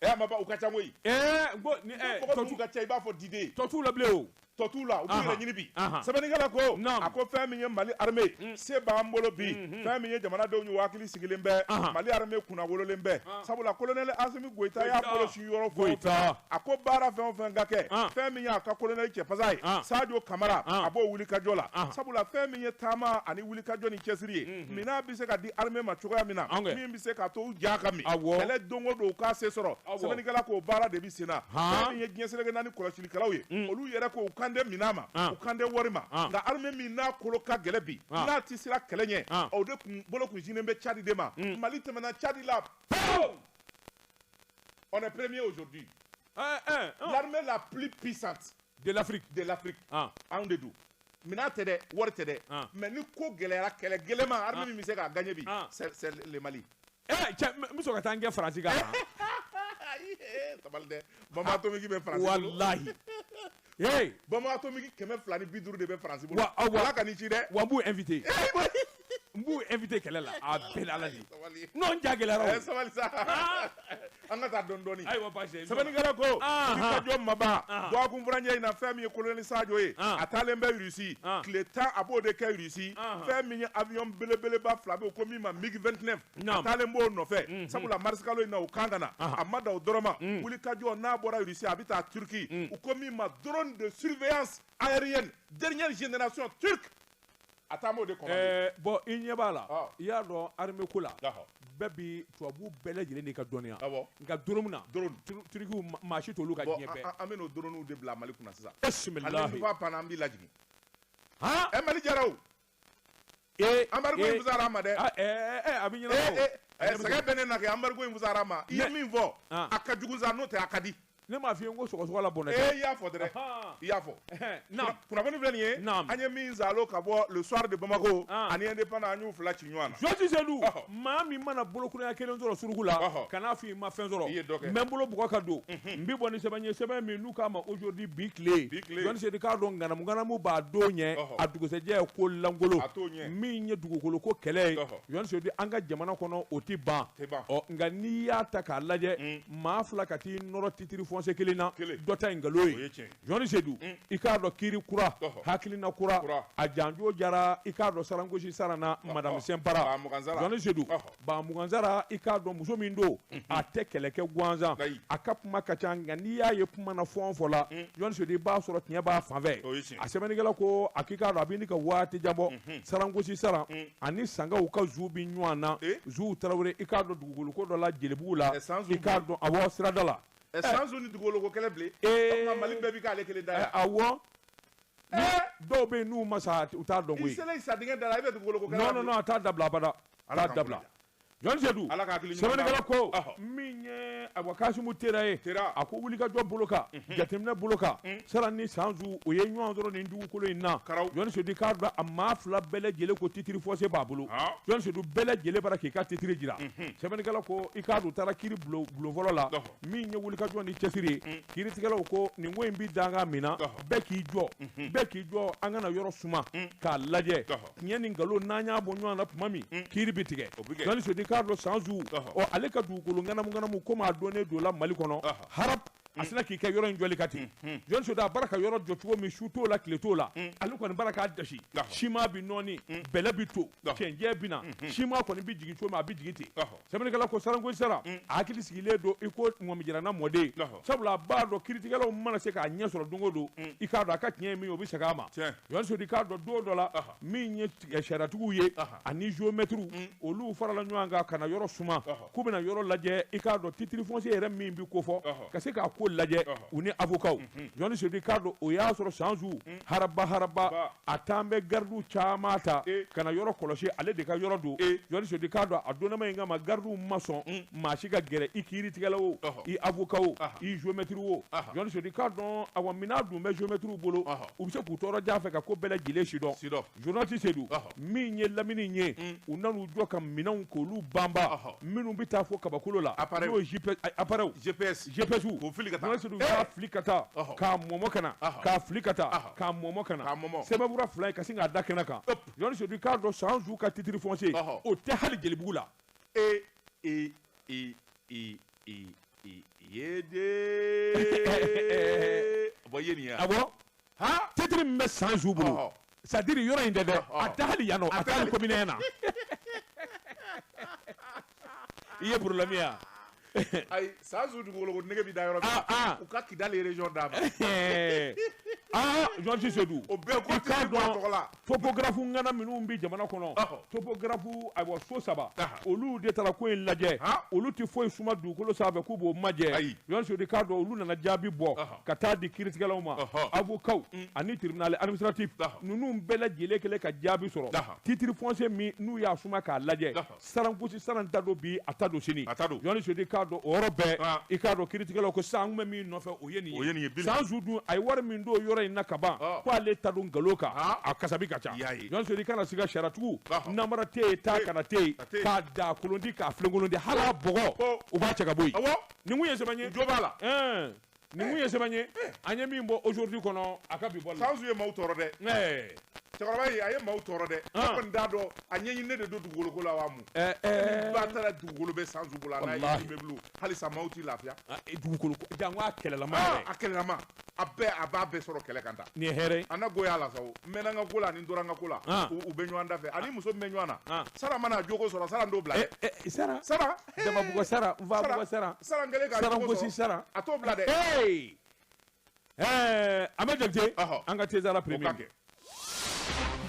Ɛ, a ma ban, u ka ca koyi. Ɛɛ, n ko ni ɛ mɔgɔ ninnu ka ca i b'a fɔ diden. Tɔ t'u la bilen o. Tɔ t'u la, u b'u yɛrɛ ɲini bi. Sɛbɛnnikɛla ko, a ko fɛn min ye Mali armée, se b'an bolo bi. Fɛn min ye jamanadenw ye, u hakili sigilen bɛ, Mali armée kunnawololen bɛ, sabula colonel Asimi Goyita y'a bolo sin yɔrɔ fɛn o fɛn, a ko baara fɛn o fɛn ka kɛ, fɛn min y'a ka colonel cɛfasa ye Sadio Kamara, a b'o wulikajɔ la, sabula fɛn min ye taama ani wulikajɔ ni cɛsiri ye, minɛn bɛ se ka di armée ma cogoya min na, min bɛ se ka to u ja ka min kɛlɛ don o don, u k'a se sɔrɔ. Sɛbɛnnikɛla k'o baara de bɛ sen na. Fɛn min ye diɲɛ seleke naani kɔlɔsilikɛlaw ye, olu yɛrɛ ko u kan tɛ minɛn ma, u kan tɛ wari ma, nka armée min n'a kolo ka gɛlɛn bi, n'a tɛ siran kɛlɛ ɲɛ, o de kun bolo kun sinnen bɛ Tchad de ma. Mali tɛmɛna Tchad la pewu, on est premier aujourd'hui, l'armée la plus puissante de l'Afrique. De l'Afrique, anw de don. Minɛn tɛ dɛ, wari tɛ dɛ, mais ni ko gɛlɛyara, kɛlɛ gɛlɛn ma, armée min bɛ se k'a gagner bi, c'est le Mali. Ɛ cɛ, n bɛ sɔrɔ ka taa n kɛ Faransi kan. Sabali dɛ, bombe atomique bɛ Faransi bolo. Walahi. Hey. Bombe atomique 250 de bɛ Faransi bolo. Wa wa Ala ka n'i ci dɛ. Wa n b'u invité. N b'u invité kɛlɛ la. A bɛɛ ni Ala de. Non, n ja gɛlɛyara o. Sabali sa. An ka taa dɔɔni dɔɔni. Ayiwa, baasi tɛ. Sɛbɛnnikɛla ko, wulikajɔ maba dɔgɔkun furancɛ in na, fɛn min ye colonel Sadio ye, a taalen bɛ Russie, tile 10 a b'o de kɛ Russie. Fɛn min ye avion belebeleba fila bɛ yen, ko min ma MiG 29, a taalen b'o nɔfɛ, sabula mars kalo in na u kan ka na. A ma dan o dɔrɔn ma, wulikajɔ n'a bɔra Russie, a bɛ taa Turquie, u ko min ma drone de surveillance aérienne dernière génération turque, a taa m'o de commandé. Bon, i ɲɛ b'a la, i y'a dɔn armée ko la, bɛɛ bi tubabu bɛɛ lajɛlen de ka dɔnniya, nka drone na, drone turikiw maa si t'olu ka diɲɛ bɛɛ. An bɛ n'o drone de bila Mali kunna sisan. Bisimilahi. Hali ni panna, an b'i lajigin. Han. Ɛ, Mali jara o. Ee. Embargo in fisayara a ma dɛ. A bɛ ɲɛnabɔ. Ee, sɛgɛn bɛ ne na kɛ, embargo in fisayara a ma. I ye min fɔ, a ka jugu sa, n'o tɛ a ka di. Ne m'a f'i ye n ko sɔgɔsɔgɔ la bɔnɛ tɛ. Ee, i y'a fɔ dɛrɛ. I y'a fɔ. Naam. Kunnafoni filɛ nin ye. Naam. An ye min zalo ka bɔ Le Soir de Bamako ani Indépendant, an y'u fila ci ɲɔgɔn na. Jɔsi Sedu, maa min mana bolokuraya kelen sɔrɔ suruku la, kana f'i ma fɛn sɔrɔ. I ye dɔ kɛ. N bɛ n bolo bugɔ ka don. N bɛ bɔ ni sɛbɛn ye, sɛbɛn min n'u k'a ma Aujourd'hui, bi tile. Bi tile. Jɔsi Sedu k'a dɔn ŋanamu ŋanamu b'a don ɲɛ, a dugusɛjɛ ye ko lankolon. A t'o ɲɛ. Min ye dugukolo ko kɛlɛ ye. Jɔsi Sedu, an ka jamana kɔnɔ, o tɛ ban. Tɛ ban. Ɔ, nka n'i y'a ta k'a lajɛ, maa fila ka t'i nɔrɔ titre foncier kelen na, dɔ ta ye nkalon ye. Jɔni Sedu, i k'a dɔn kiiri kura, hakilina kura, a janjo jara, i k'a dɔn sarangosi sarana madame Sɛnpara. Jɔni Sedu, Bamugansara, i k'a dɔn muso min don, a tɛ kɛlɛ kɛ gansan, a ka kuma ka ca, nka n'i y'a ye kuma na fɔn fɔ la, Jɔni Sedu, i b'a sɔrɔ tiɲɛ b'a fan fɛ. A sɛbɛnnikɛla ko a k'i k'a dɔn a bɛ ni ka waati jan bɔ, sarangosi saran ani sangaw ka zu bɛ ɲɔgɔn na. Zu Tarawele, i k'a dɔn dugukolo ko dɔ la Jelibugu la, i k'a dɔn awɔ sirada la. Sanzu ni dugukolo ko kɛlɛ bilen. O tuma Mali bɛɛ bi k'ale kelen da yan. Awɔ. Dɔw bɛ yen n'u ma sa, u t'a dɔn koyi. I selen sa dingɛ da la, i bɛ dugukolo ko kɛlɛ. Non non non, a t'a dabila abada. A t'a dabila. Jɔn Sedu, sɛbɛnnikɛla ko min ye ayiwa Kasimu Tera ye, a ko wulikajɔ bolo kan, jateminɛ bolo kan, sara ni Sanzu o ye ɲɔgɔn sɔrɔ nin dugukolo in na. Jɔn Sedu k'a dɔn a maa fila bɛɛ lajɛlen ko titre foncier b'a bolo. Jɔn Sedu, bɛɛ lajɛlen bara k'i ka titre jira. Sɛbɛnnikɛla ko i k'a dɔn u taara kiiri bulon fɔlɔ la, min ye wulikajɔ ni cɛsiri ye, kiiritigɛlaw ko nin ko in bi danga min na, bɛɛ k'i jɔ, bɛɛ k'i jɔ, an kana yɔrɔ suma k'a lajɛ tiɲɛ ni nkalon, n'an y'a bɔ ɲɔgɔn na tuma min, kiiri bi tigɛ. Jɔn Sedu k'a dɔn Sanzu, ɔ, ale ka dugukolo ŋanamu ŋanamu komi a dɔnnen don la Mali kɔnɔ harap, a sina k'i kɛ yɔrɔ in jɔli ka ten. Jɔn Sedu, a bara ka yɔrɔ jɔ cogo min, su t'o la, tile t'o la, ale kɔni bara k'a dasi, siman bi nɔɔni, bɛlɛ bi to, cɛncɛn bi na, siman kɔni bi jigin cogo min, a bi jigin ten. Sɛbɛnnikɛla ko sarangosi sara, a hakili sigilen don i ko ŋɔmijaranna mɔden, sabula a b'a dɔn kiiritigɛlaw mana se k'a ɲɛ sɔrɔ don o don, i k'a dɔn a ka tiɲɛ ye min ye, o bɛ segin a ma. Jɔn Sedu, i k'a dɔn don dɔ la, min ye sariyatigiw ye ani géomètre, olu farala ɲɔgɔn kan ka na yɔrɔ suma, k'u bɛna yɔrɔ lajɛ, i k'a dɔn titre foncier yɛrɛ min bɛ ko fɔ ka se k'a ko ko lajɛ u ni avocats Jɔnni Sedu k'a dɔn o y'a sɔrɔ Sanzu haraba haraba a taa bɛ garidiw caman ta ka na yɔrɔ kɔlɔsi ale de ka yɔrɔ don Jɔnni Sedu k'a dɔn a donnama in kama garidiw ma sɔn maa si ka gɛrɛ i kiiritigɛla o i avocat o i géomètre o Jɔnni Sedu k'a dɔn awa minɛn dun bɛ géomètre bolo u bɛ se k'u tɔɔrɔ ja fɛ ka ko bɛɛ lajɛlen sidɔn journaliste Sedu min ye lamini ye u nan'u jɔ ka minɛnw k'olu banba minnu bɛ taa fo kabakolo la n'o ye appareil GPS k'o fili ka taa Sedu k'a fili ka taa k'a mɔmɔ ka na k'a fili ka taa k'a mɔmɔ ka na sɛbɛnfura fila ye ka sin k'a da kɛnɛ kan Jɔnni Sedu k'a dɔn Sanzu ka titre foncier o tɛ hali Jelibugu la e e e e e e ye de bɔ ye nin ye awɔ titre min bɛ Sanzu bolo c'est à dire yɔrɔ in tɛ dɛ a tɛ hali yan nɔ a tɛ hali commune na i ye problème ye wa ayi Sanzu dugukolo ko nege bɛ da yɔrɔ min u ka Kidali région d'a ma journaliste Sedu o bɛɛ ko titre bɔ a tɔgɔ la topographe ŋana minnu bɛ jamana kɔnɔ topographe ayiwa so saba olu de taara ko in lajɛ olu tɛ foyi suma dugukolo sanfɛ k'u b'o majɛ journaliste Sedu k'a dɔn olu nana jaabi bɔ ka taa di kiiritigɛlaw ma avocats ani tribunal administratif ninnu bɛɛ lajɛlen kɛlen ka jaabi sɔrɔ titre foncier min n'u y'a suma k'a lajɛ sarangosi saran ta don bi a ta don sini journaliste Sedu k'a dɔn o yɔrɔ bɛɛ i k'a dɔn kiiritigɛlaw ko sisan an kun bɛ min nɔfɛ o ye nin ye Sanzu dun a ye wari min don yɔrɔ in na ka ban ko ale ta don nkalon kan a kasabi ka ca journaliste Sedu kana siga sariyatigiw namara tɛ yen taa kana tɛ yen k'a da kolon di k'a filenkolon di hali a bɔgɔ u b'a cɛ ka bɔ yen nin kun ye sɛbɛn ye jo b'a la nin kun ye sɛbɛn ye an ye min bɔ aujourd'hui kɔnɔ a ka bi bɔli la Sanzu ye maaw tɔɔrɔ dɛ cɛkɔrɔba in a ye maaw tɔɔrɔ dɛ ne kɔni t'a dɔn a ɲɛɲininen de don dugukolo ko la wa mun ni ba taara dugukolo bɛ Sanzu bolo a n'a ye immeuble halisa maaw t'i lafiya dugukolo ko janko a kɛlɛlama yɛrɛ a kɛlɛlama a bɛɛ a b'a bɛɛ sɔrɔ kɛlɛ kan ta nin ye hɛrɛ ye a na goya la sa o n mɛnna n ka ko la ani n tora n ka ko la u bɛ ɲɔgɔn da fɛ ani muso min bɛ ɲɔgɔn na Sara mana jogo sɔrɔ Sara t'o bila dɛ Sara Sara Dababugɔ Sara Nfabugɔ Sara Sara kɛlen ka jogo sɔrɔ Sara a t'o bila dɛ an bɛ Jakite an ka Tezala premier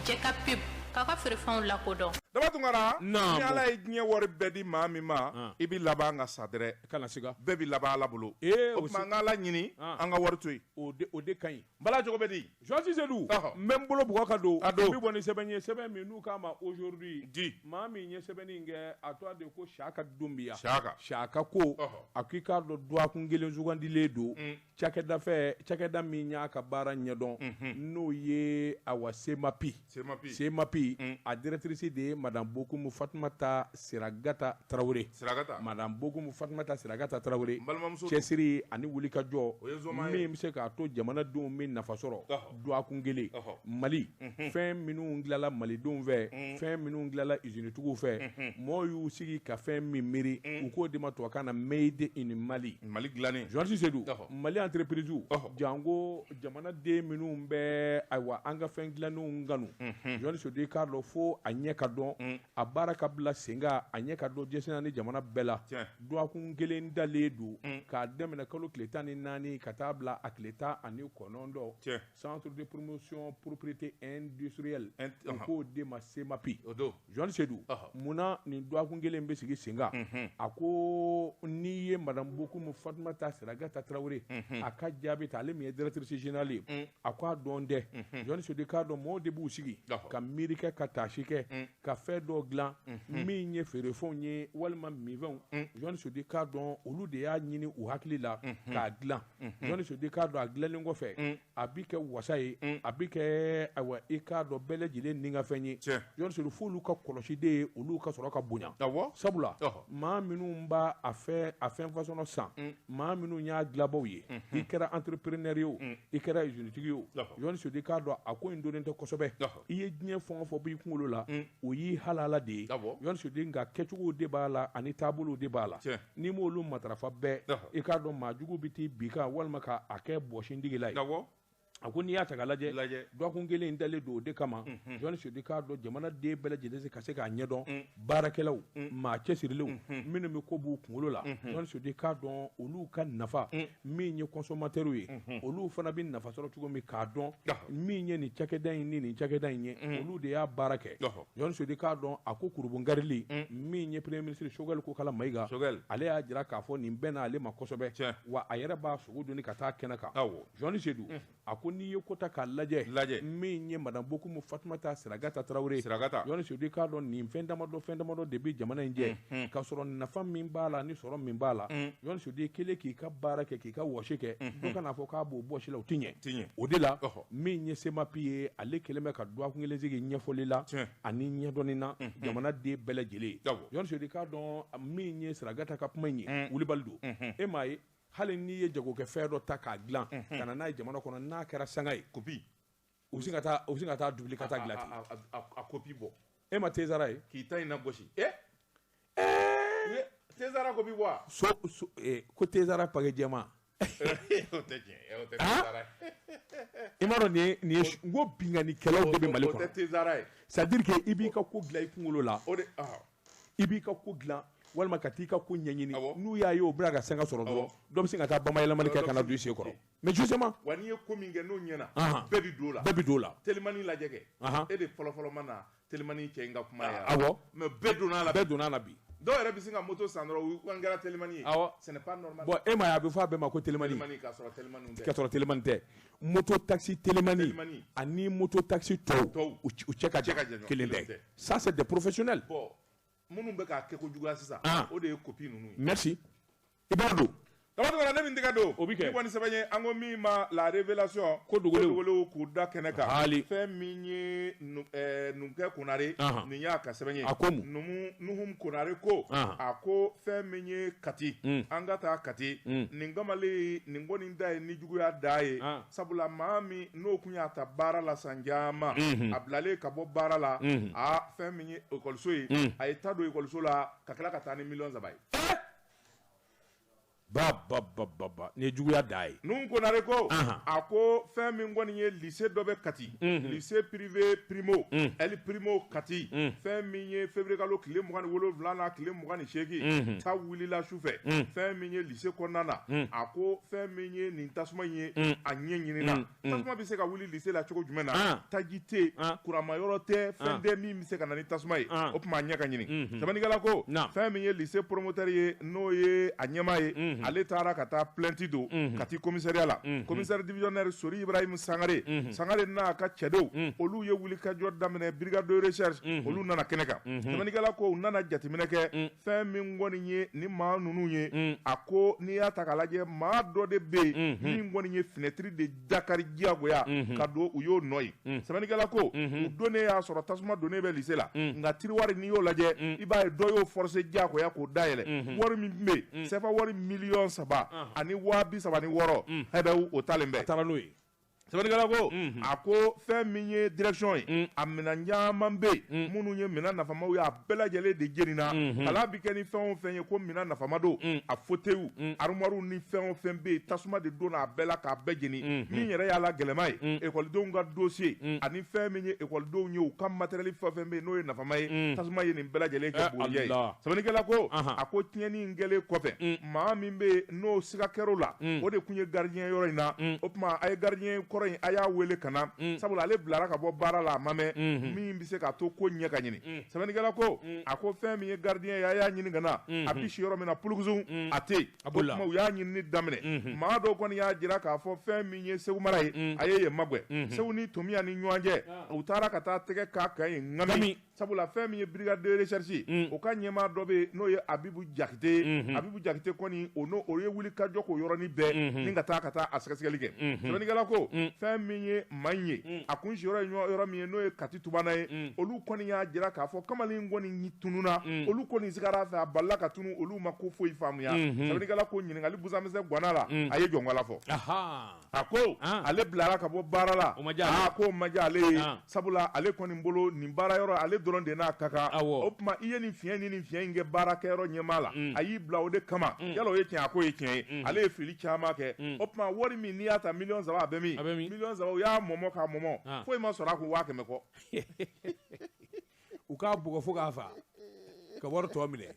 Jɛka pub k'a ka feerefɛnw lakodɔn Daba Tunkara ni Ala ye diɲɛ wari bɛɛ di maa min ma i bɛ laban ka sa dɛrɛ kana siga bɛɛ bɛ laban Ala bolo o tuma an ka Ala ɲini an ka wari to yen o de ka ɲi Bala cogo bɛ di Journaliste Sedu n bɛ n bolo bugɔ ka don n bɛ bɔ ni sɛbɛn ye sɛbɛn min n'u k'a ma aujourd'hui maa min ye sɛbɛnni in kɛ a tɔgɔ de ko Saka Dunbiya Saka ko a k'i k'a dɔn dɔgɔkun kelen sugandilen don cakɛda fɛ cakɛda min y'a ka baara ɲɛdɔn n'o ye awa semapi semapi a directrice de ye madame Bokumu Fatumata Siragata Tarawele madame Bokumu Fatumata Siragata Tarawele cɛsiri ani wulikajɔ min bɛ se k'a to jamanadenw bɛ nafa sɔrɔ dɔgɔkun kelen Mali fɛn minnu dilanla malidenw fɛ fɛn minnu dilanla usinitigiw fɛ mɔgɔw y'u sigi ka fɛn min miiri u k'o de ma tubabukan na made in Mali Mali dilannen journaliste Sedu Mali entreprise janko jamanaden minnu bɛ ayiwa an ka fɛn dilannenw kanu journaliste Sedu i k'a dɔn fo a ɲɛ ka dɔn a baara ka bila sen kan a ɲɛ ka dɔn diɲɛ ni jamana bɛɛ la dɔgɔkun kelen dalen don k'a daminɛ kalo tile 14 ka taa bila a tile 19 centre de promotion propriété industrielle u k'o de ma semapi journaliste Sedu munna nin dɔgɔkun kelen bɛ sigi sen kan a ko n'i ye madame Bokumu Fatumata Siragata Tarawele a ka jaabi ta ale min ye directrice générale ye a ko a dɔn dɛ journaliste Sedu k'a dɔn mɔgɔw de b'u sigi ka miiri kɛ ka taasi kɛ ka fɛn dɔ dilan min ye feerefɛnw ye walima minfɛnw journaliste Sedu k'a dɔn olu de y'a ɲini u hakili la k'a dilan journaliste Sedu k'a dɔn a dilanlen kɔfɛ a bɛ kɛ wasa ye a bɛ kɛ ayiwa i k'a dɔn bɛɛ lajɛlen ni ka fɛn ye journaliste Sedu f'olu ka kɔlɔsi de ye olu ka sɔrɔ ka bonya sabula maa minnu b'a a fɛn fasɔn san maa minnu y'a dilanbaw ye i kɛra entrepreneur ye o i kɛra usinitigi ye o journaliste Sedu k'a dɔn a ko in donnen tɛ kosɛbɛ i ye diɲɛ fɛn o fɛn b'i kunkolo la o y'i halala de ye journaliste Sedu nka kɛcogo de b'a la ani taabolo de b'a la n'i m'olu matarafa bɛɛ i k'a dɔn maa jugu bɛ t'i bin kan walima k'a kɛ bɔsindigila ye A ko n'i y'a ta k'a lajɛ dɔgɔkun kelen in dalen don o de kama. Jɔnni Sedu k'a dɔn, jamanaden bɛɛ lajɛlen ka se k'a ɲɛdɔn, baarakɛlaw, maa cɛsirilenw minnu bɛ ko b'u kunkolo la, Jɔnni Sedu k'a dɔn, olu ka nafa min ye consommateur ye, olu fana bɛ nafa sɔrɔ cogo min, k'a dɔn min ye nin cakɛda in ni nin cakɛda in ye, olu de y'a baara kɛ. Jɔnni Sedu k'a dɔn, a ko kurunbonkarili min ye premier ministre Choguel Kokala Maïga, ale y'a jira k'a fɔ nin bɛnna ale ma kosɛbɛ, wa a yɛrɛ b'a sogo dun ka taa kɛnɛ kan. Jɔnni Sedu a ko n'i ye ko ta k'a lajɛ, min ye madame Bocoum Fatumata Siragata Tarawele, Jɔnni Sedu k'a dɔn, nin fɛn damadɔ de bɛ jamana in jɛ k'a sɔrɔ nafa min b'a la ni sɔrɔ min b'a la. Jɔnni Sedu kelen k'i ka baara kɛ, k'i ka wɔsi kɛ, dɔ kana fɔ k'a b'o bɔsi la, o tɛ ɲɛ. O de la min ye CEMAP ye, ale kɛlen bɛ ka dɔgɔkun kelen sigi ɲɛfɔli la ani ɲɛdɔnni na jamanaden bɛɛ lajɛlen. Jɔnni Sedu k'a dɔn, min ye Siragata ka kuma in ye, wulibali don. E m'a ye, hali n'i ye jagokɛfɛn dɔ ta k'a dilan ka na n'a ye jamana kɔnɔ, n'a kɛra sanga ye, kopi, u bɛ se ka taa u bɛ se ka taa duplicata dilan ten, a kopi bɔ. E ma Tezara ye k'i ta in lagosi. Tezara kopi bɔ wa? So ko Tezara paquet jɛman. O tɛ tiɲɛ, o tɛ Tezara ye. I m'a dɔn nin ye n ko binkannikɛlaw de bɛ Mali kɔnɔ. O tɛ Tezara ye. C'est à dire que i b'i ka ko dilan i kunkolo la. O de. I b'i ka ko dilan walima ka t'i ka ko ɲɛɲini, n'u y'a ye o bɛna ka sanga sɔrɔ dɔrɔn, dɔ bɛ se ka taa bamayɛlɛmali kɛ ka na don i sen kɔrɔ. Mais justement, wa n'i ye ko min kɛ n'o ɲɛna, bɛɛ bɛ don o la. Bɛɛ bɛ don o la. Telimani lajɛ kɛ, e de fɔlɔ-fɔlɔ ma na telimani cɛ in ka kuma ye. Awɔ. Mais bɛɛ donna a la. Bɛɛ donna a la bi. Dɔw yɛrɛ bɛ sin ka moto san dɔrɔn, u an kɛra telimani ye. Awɔ. Ce n'est pas normal. Bon, e m'a ye, a bɛ fɔ a bɛɛ ma ko telimani. Telimani k'a sɔrɔ telimani tɛ. K'a sɔrɔ telimani tɛ. Moto taxi telimani ani moto taxi tɔw, u cɛ ka jan, kelen tɛ. Ça, c'est des professionnels. Bon, minnu bɛ k'a kɛ ko juguya sisan, o de ye kopi ninnu ye. Merci. I b'a don. Tabatɔ ne min tɛgɛ don. O bɛ kɛ. Ni kɔni sɛbɛn ye, an ko min ma la révélation. Ko dogolenw k'u da kɛnɛ kan. Hali. Fɛn min ye Numukɛ Konare. Nin y'a ka sɛbɛn ye. A ko mun? Nuhum Konare ko. A ko fɛn min ye Kati. An ka taa Kati. Nin kamalen nin kɔni da ye ni juguya da ye. Sabula maa min n'o kun y'a ta baara la san caman. A bilalen ka bɔ baara la. A fɛn min ye ekɔliso ye. A ye ta don ekɔliso la ka tila ka taa ni 3 millions ye. Ba ba ba ba ba, nin ye juguya da ye. Nuhum Konare ko, a ko fɛn min kɔni ye lycée dɔ bɛ Kati, lycée privé Primo El Primo Kati, fɛn min ye février kalo tile 27 n'a tile 28, ta wulila su fɛ, fɛn min ye lycée kɔnɔna na, a ko fɛn min ye nin tasuma in ye, a ɲɛ ɲinina tasuma bɛ se ka wuli lycée la cogo jumɛn na, taji tɛ yen, kuranmayɔrɔ tɛ, fɛn tɛ min bɛ se ka na ni tasuma ye, o tuma a ɲɛ ka ɲini. Sɛbɛnnikɛla ko fɛn min ye lycée promoteur ye, n'o ye a ɲɛmaa ye, ale taara ka taa plainte don Kati commissariat la. Commissaire divisionnaire Sori Ibrahim Sangare, Sangare n'a ka cɛdenw, olu ye wulikajɔ daminɛ, brigade de recherche, olu nana kɛnɛ kan. Sɛbɛnnikɛla ko u nana jateminɛ kɛ, fɛn min kɔni ye ni maa ninnu ye, a ko n'i y'a ta k'a lajɛ, maa dɔ de bɛ yen min kɔni ye fenêtre de dakari diyagoya ka don, u y'o nɔ ye. Sɛbɛnnikɛla ko u donnen y'a sɔrɔ tasuma donnen bɛ lycée la, nka tiroir, n'i y'o lajɛ, i b'a ye dɔ y'o forcer diyagoya k'o dayɛlɛ. Wari min tun bɛ yen, CFA wari 3,036 000 hɛbɛw, o talen bɛ. A taara n'o ye. Sɛbɛnnikɛla ko a ko fɛn min ye direction ye, a minɛn caman bɛ yen minnu ye minɛn nafamaw ye, a bɛɛ lajɛlen de jenina. Kalan bɛ kɛ ni fɛn o fɛn ye ko minɛn nafama don, a fauteuil, armoire ni fɛn o fɛn bɛ yen, tasuma de donna a bɛɛ la k'a bɛɛ jeni. Min yɛrɛ y'a la gɛlɛma ye, ekɔlidenw ka dossier ani fɛn min ye ekɔlidenw ye, u ka matériel fɛn o fɛn bɛ yen n'o ye nafama ye, tasuma ye nin bɛɛ lajɛlen kɛ bugurijɛ ye. Sɛbɛnnikɛla ko a ko tiɲɛni in kɛlen kɔfɛ, maa min bɛ yen n'o siga kɛr'o la, o de tun ye gardien yɔrɔ in na. O tuma a ye gardien kɔrɔ in, a y'a wele ka na, sabula ale bilara ka bɔ baara la, a ma mɛn, min bɛ se k'a to ko ɲɛ ka ɲini. Sɛbɛnnikɛla ko a ko fɛn min ye gardien ye, a y'a ɲini ka na, a bɛ si yɔrɔ min na, Pulukusun, a tɛ yen. O tuma u y'a ɲinini daminɛ, maa dɔw kɔni y'a jira k'a fɔ fɛn min ye Segu mara ye, a ye yen magɛn. Segu ni Tomiya ni ɲɔgɔn cɛ, u taara ka taa tɛgɛ k'a kan yen ŋami, sabula fɛn min ye brigade de recherche, o ka ɲɛmaa dɔ bɛ yen n'o ye Abibu Jakite. Abibu Jakite kɔni, o n'o o ye wuli ka jɔ k'o yɔrɔnin bɛɛ ni ka taa a sɛgɛsɛgɛli kɛ. Sɛbɛnnikɛla ko fɛn min ye maa in ye, a kun siyɔrɔ ye yɔrɔ min ye, n'o ye Kati Tubana ye, olu kɔni y'a jira k'a fɔ kamalen kɔni tununna, olu kɔni sigara fɛ, a balila ka tunu, olu ma ko foyi faamuya. Sɛbɛnnikɛla ko ɲininkali busamisɛn ganna la, a ye jɔnkala fɔ, a ko ale bilara ka bɔ baara la, aa, k'o ma diya ale ye, sabula ale kɔni bolo nin baara yɔrɔ ale dɔrɔn de n'a ka kan. Awɔ. O tuma i ye nin fiɲɛ ni nin fiɲɛ in kɛ baarakɛyɔrɔ ɲɛmaa la, a y'i bila o de kama. Yala o ye tiɲɛ? A ko ye tiɲɛ ye, ale ye fili caman kɛ. O tuma wari min n'i y'a ta miliyɔn 3, a bɛ min? A bɛ min? Miliyɔn 3, u y'a mɔmɔ k'a mɔmɔ, foyi ma sɔrɔ a kun 100 000 kɔ. U k'a bugɔ fo k'a fa ka wari tɔ minɛ.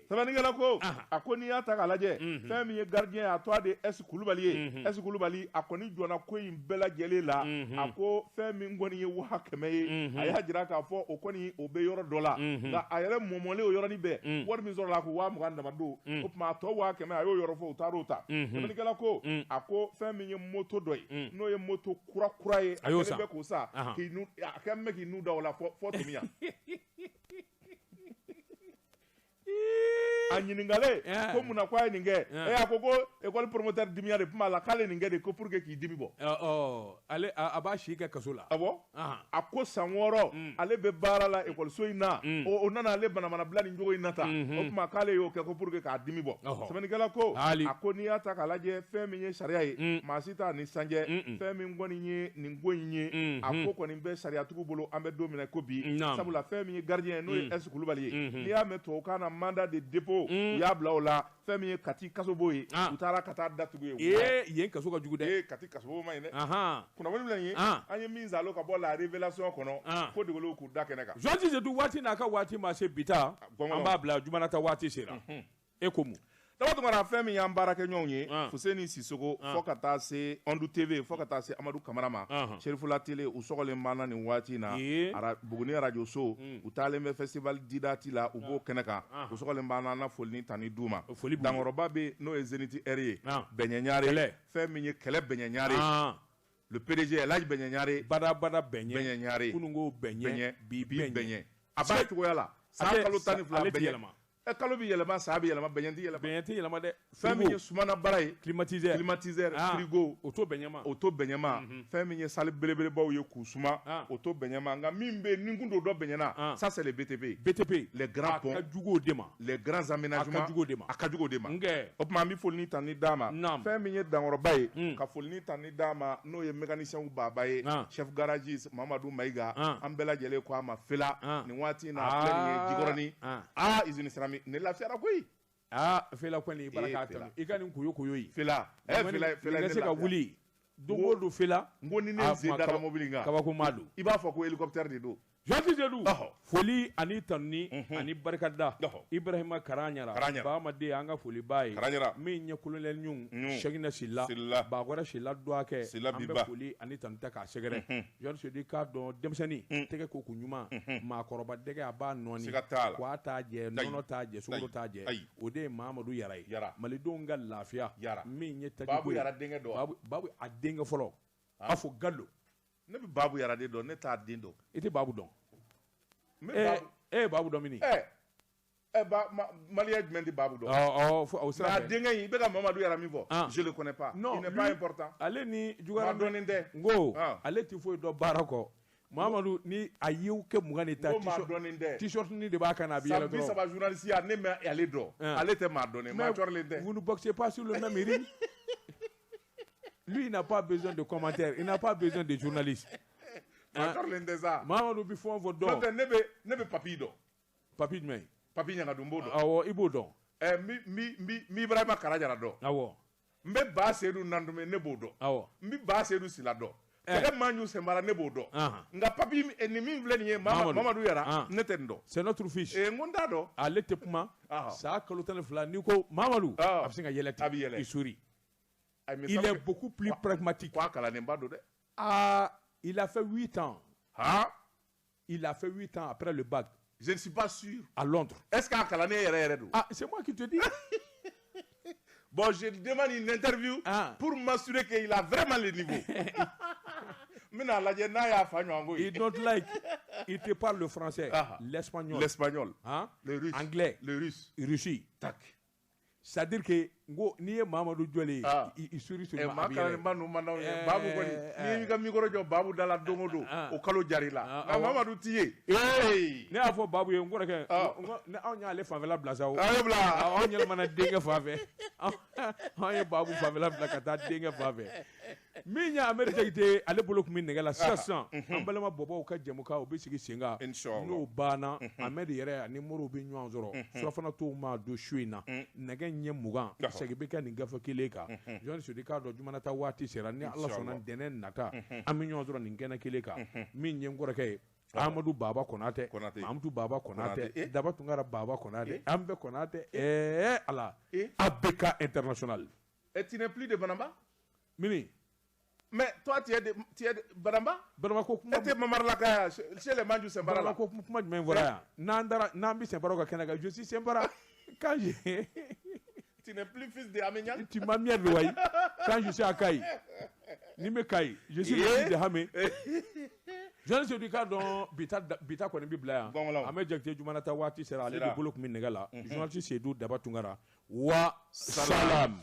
Sɛbɛnnikɛla ko, a ko n'i y'a ta k'a lajɛ, fɛn min ye gardien ye, a tɔgɔ de S Kulubali ye. S Kulubali, a kɔni jɔnna ko in bɛɛ lajɛlen la. A ko fɛn min kɔni ye 100 000 ye, a y'a jira k'a fɔ o kɔni o bɛ yɔrɔ dɔ la, nka a yɛrɛ mɔmɔlen o yɔrɔnin bɛɛ, wari min sɔrɔla a kun 20 000 dama don. O tuma a tɔ 100 000, a y'o yɔrɔ fɔ, u taar'o ta. Sɛbɛnnikɛla ko, a ko fɛn min ye moto dɔ ye, n'o ye moto kura kura ye, A y'o kɛlen san. bɛ k'o san, k'i nu a kɛlen bɛ k'i nu da o la fɔ tomiya. A ɲininkalen ko munna ko a ye nin kɛ, a ko ko école promoteur dimiya de tun b'a la, k'ale nin kɛ de ko pour que k'i dimi bɔ. Ɔ, ale a b'a si kɛ kaso la. Awɔ. A ko san 6 ale bɛ baara la ekɔliso in na, o nana ale banamana bila nin cogo in na tan. O tuma k'ale y'o kɛ ko pour que k'a dimi bɔ. Sɛbɛnnikɛla ko, a ko n'i y'a ta k'a lajɛ, fɛn min ye sariya ye, maa si t'a ni sanjɛ. Fɛn min kɔni ye nin ko in ye, a ko kɔni bɛ sariyatigiw bolo an bɛ don min na ko bi, sabula fɛn min ye gardien ye, n'o ye S Kulubali ye, n'i y'a mɛn tubabukan na mandat de dépôt, u y'a bila o la. Fɛn min ye Kati kasobo ye, u taara ka taa datugu yen. Ee, yen kaso ka jugu dɛ. Ee, Kati kasobo ma ɲi dɛ. Kunnafoni filɛ nin ye, an ye min zalo ka bɔ la révélation kɔnɔ, ko degolo k'u da kɛnɛ kan. Journaliste Seydou, waati n'a ka waati ma se bi ta, an b'a bila jumana ta waati sera. E ko mun? Daba Tunkara, fɛn min y'an baarakɛɲɔgɔnw ye, Fuseni Sisoko, fo ka taa se Ondu TV, fo ka taa se Amadu Kamara ma, Serifula Tele, u sɔgɔlen banna nin waati in na. Buguni radio so, u taalen bɛ festival Didati la, u b'o kɛnɛ kan, u sɔgɔlen banna, an na foli ni tani d'u ma. Foli b'u ye. Dankɔrɔba bɛ, n'o ye Zenith Air ye, Bɛɲɛ Ɲare, fɛn min ye kɛlɛ Bɛɲɛ Ɲare, le PDG El Hadj Bɛɲɛ Ɲare. Bada bada Bɛɲɛ. Bɛɲɛ Ɲare. Kununko Bɛɲɛ, bi Bɛɲɛ. A b'a cogoya la, san kalo 12. Ale tɛ Bɛɲɛ. yɛlɛma. Kalo bɛ yɛlɛma, san bɛ yɛlɛma, Bɛɲɛ tɛ yɛlɛma. Bɛɲɛ tɛ yɛlɛma dɛ. Fɛn min ye sumana bara ye, climatiseur, climatiseur, frigo, o to Bɛɲɛ ma. O to Bɛɲɛ ma. Fɛn min ye salle belebelebaw ye k'u suma, o to Bɛɲɛ ma. Nka min bɛ yen ni kun t'o dɔn Bɛɲɛ na, ça c'est le BTP. BTP. Les grands ponts. A ka jugu o de ma. Les grands aménagements. A ka jugu o de ma. A ka jugu o de ma. Nkɛ. O tuma an bɛ foli ni tani d'a ma. Fɛn min ye dankɔrɔba ye, ka foli ni tani d'a ma, n'o ye mécanicien baaba ye, chef garagiste Mamadu Mayiga, an bɛɛ lajɛlen ko a ma Fela. Nin waati in na, a filɛ nin ye Jikɔrɔni. Usine céramique, ne lafiyara koyi. Fela kɔni, i bara k'a tanu i ka nin koyo koyo ye. Fela, Fela, Fela, nin ka se ka wuli don o don Fela. N ko ni ne sen dara mobili in kan, kabako ma don. I b'a fɔ ko hélicoptère de don. Journaliste Seydou, foli ani tanuni ani barikada, Ibrahima Karaɲara, Bamaden, an ka foli b'a ye. Min ye colonel Ɲun, Sɛkinɛ Sila, Bakɔrɛ Sila dɔgɔkɛ, an bɛ foli ani tanu ta k'a sɛgɛrɛ. Journaliste Seydou, k'a dɔn denmisɛnnin tɛgɛ ko kun ɲuman, maakɔrɔba dɛgɛ a b'a nɔɔni, k'a t'a jɛ, nɔnɔ t'a jɛ, sukaro t'a jɛ. O de ye Mamadu Yara ye. Malidenw ka lafiya, min ye tajiko ye. Babu Yara denkɛ dɔn. Babu a denkɛ fɔlɔ, a fɔ Galo. Ne bɛ Babu Yara de dɔn, ne t'a den dɔn. I tɛ Babu dɔn? E ye Babu dɔn mini? Malien jumɛn tɛ Babu dɔn? O sira fɛ. A denkɛ in, i bɛ ka Mamadu Yara min fɔ, je le connais pas. Non, il n'est pas important. Ale ni juguyara. Maa dɔnnen tɛ. N ko ale tɛ foyi dɔn baara kɔ. Mamadu ni a ye kɛ 20 de ta. N ko maa dɔnnen tɛ. T-shirt ni de b'a kan na, a bɛ yɛlɛ dɔrɔn. San 30 journaliste ya, ne ma ale dɔn. Ale tɛ maa dɔnnen, maa cɔrilen tɛ. Vous ne boxez pas sur le même ring. Lui, il n'a pas besoin de commentaires, il n'a pas besoin de journalistes. Maa cɔrilen tɛ sa. Mamadu bɛ fɛn o fɛn dɔn. N'o tɛ, ne bɛ Papi dɔn. Papi jumɛn? Papi Ɲangadu, n b'o dɔn. Awɔ, i b'o dɔn. N bɛ Ibrahima Karajara dɔn. Awɔ. N bɛ Ba Seydou Nandume, ne b'o dɔn. Awɔ. N bɛ Ba Seydou Sila dɔn. Kɛlɛ Maɲu Senbara, ne b'o dɔn. Nka Papi nin min filɛ nin ye, Mamadu Yara, ne tɛ nin dɔn. C'est notre fils. N ko n t'a dɔn. Ale tɛ kuma. San kalo 12, n'i ko Mamadu, a bɛ sin ka yɛlɛ ten. A bɛ yɛlɛ. Il sourit. Il est beaucoup plus pragmatique. Ko a kalannenba don dɛ. Il a fait 8 ans. Ah? Il a fait 8 ans après le bac. Je ne suis pas sûr. À Londres. Est-ce qu'à kalannen yɛrɛ yɛrɛ don? Ah, c'est moi qui te dis. Bon, je demande une interview pour m'assurer qu'il a vraiment le niveau. N bɛna lajɛ n'a y'a fa ɲɔgɔn ko ye. Il don't like. Il te parle le français, l'espagnol. L'espagnol. Hein? Le russe. Anglais. Le russe. Russie. Tac. C'est-à-dire que n'i ye Mamadu jɔlen ye, i sourit seulement. Maa kalannenba ninnu man d'anw ye. Babu kɔni, n'i y'i ka micro jɔ Babu da la don o don, o kalo jar'i la. Nka Mamadu t'i ye. Ne y'a fɔ Babu ye, n kɔrɔkɛ, n ko anw y'ale fanfɛla bila sa o. A y'o bila. Anw yɛlɛmana denkɛ fan fɛ. Anw ye Babu fanfɛla bila ka taa denkɛ fan fɛ. Min ye Amɛdi Jakite, ale bolo tun bɛ nɛgɛ la sisan sisan. An balima bɔbɔw ka jɛmukan, o bɛ sigi sen kan. Inshallah. N'o banna, Amɛdi yɛrɛ ani Moriw bɛ ɲɔgɔn sɔrɔ surafana tow ma don su in na nɛgɛ ɲɛ 20. Segin bɛ kɛ nin gafe kelen kan. Jɔn Sodi k'a dɔn, jumanata waati sera. Ni Ala sɔnna, ntɛnɛn nata, an bɛ ɲɔgɔn sɔrɔ nin kɛnɛ kelen kan. Min ye n kɔrɔkɛ ye, Amadu Baba Konatɛ, Mamutu Baba Konatɛ, Daba Tunkara Baba Konatɛ, an bɛɛ Konatɛ. Ɛɛ Ala, ABK international. Et tu n'es plus de Banamba? Mini. Mais toi, tu es de Banamba? Banamba ko kuma. E tɛ Mamaralaka chez les Mandiou Sembara la. Banamba ko kuma jumɛn fɔra yan? N'an taara, n'an bɛ Sɛnparaw ka kɛnɛ kan, je suis Sɛnpara. Quand je Tu n'es plus fils de Amenian? Tu m'as de wayi. Quand je suis à Kayi, ni bɛ Kayi, je suis le fils de Hame. Jɔn Sedu k'a dɔn, bita bita kɔni bɛ bila yan. An bɛ Jakite, jumanata waati sera, ale de bolo tun bɛ nɛgɛ la. Journaliste Sedu Daba Tunkara wa salam.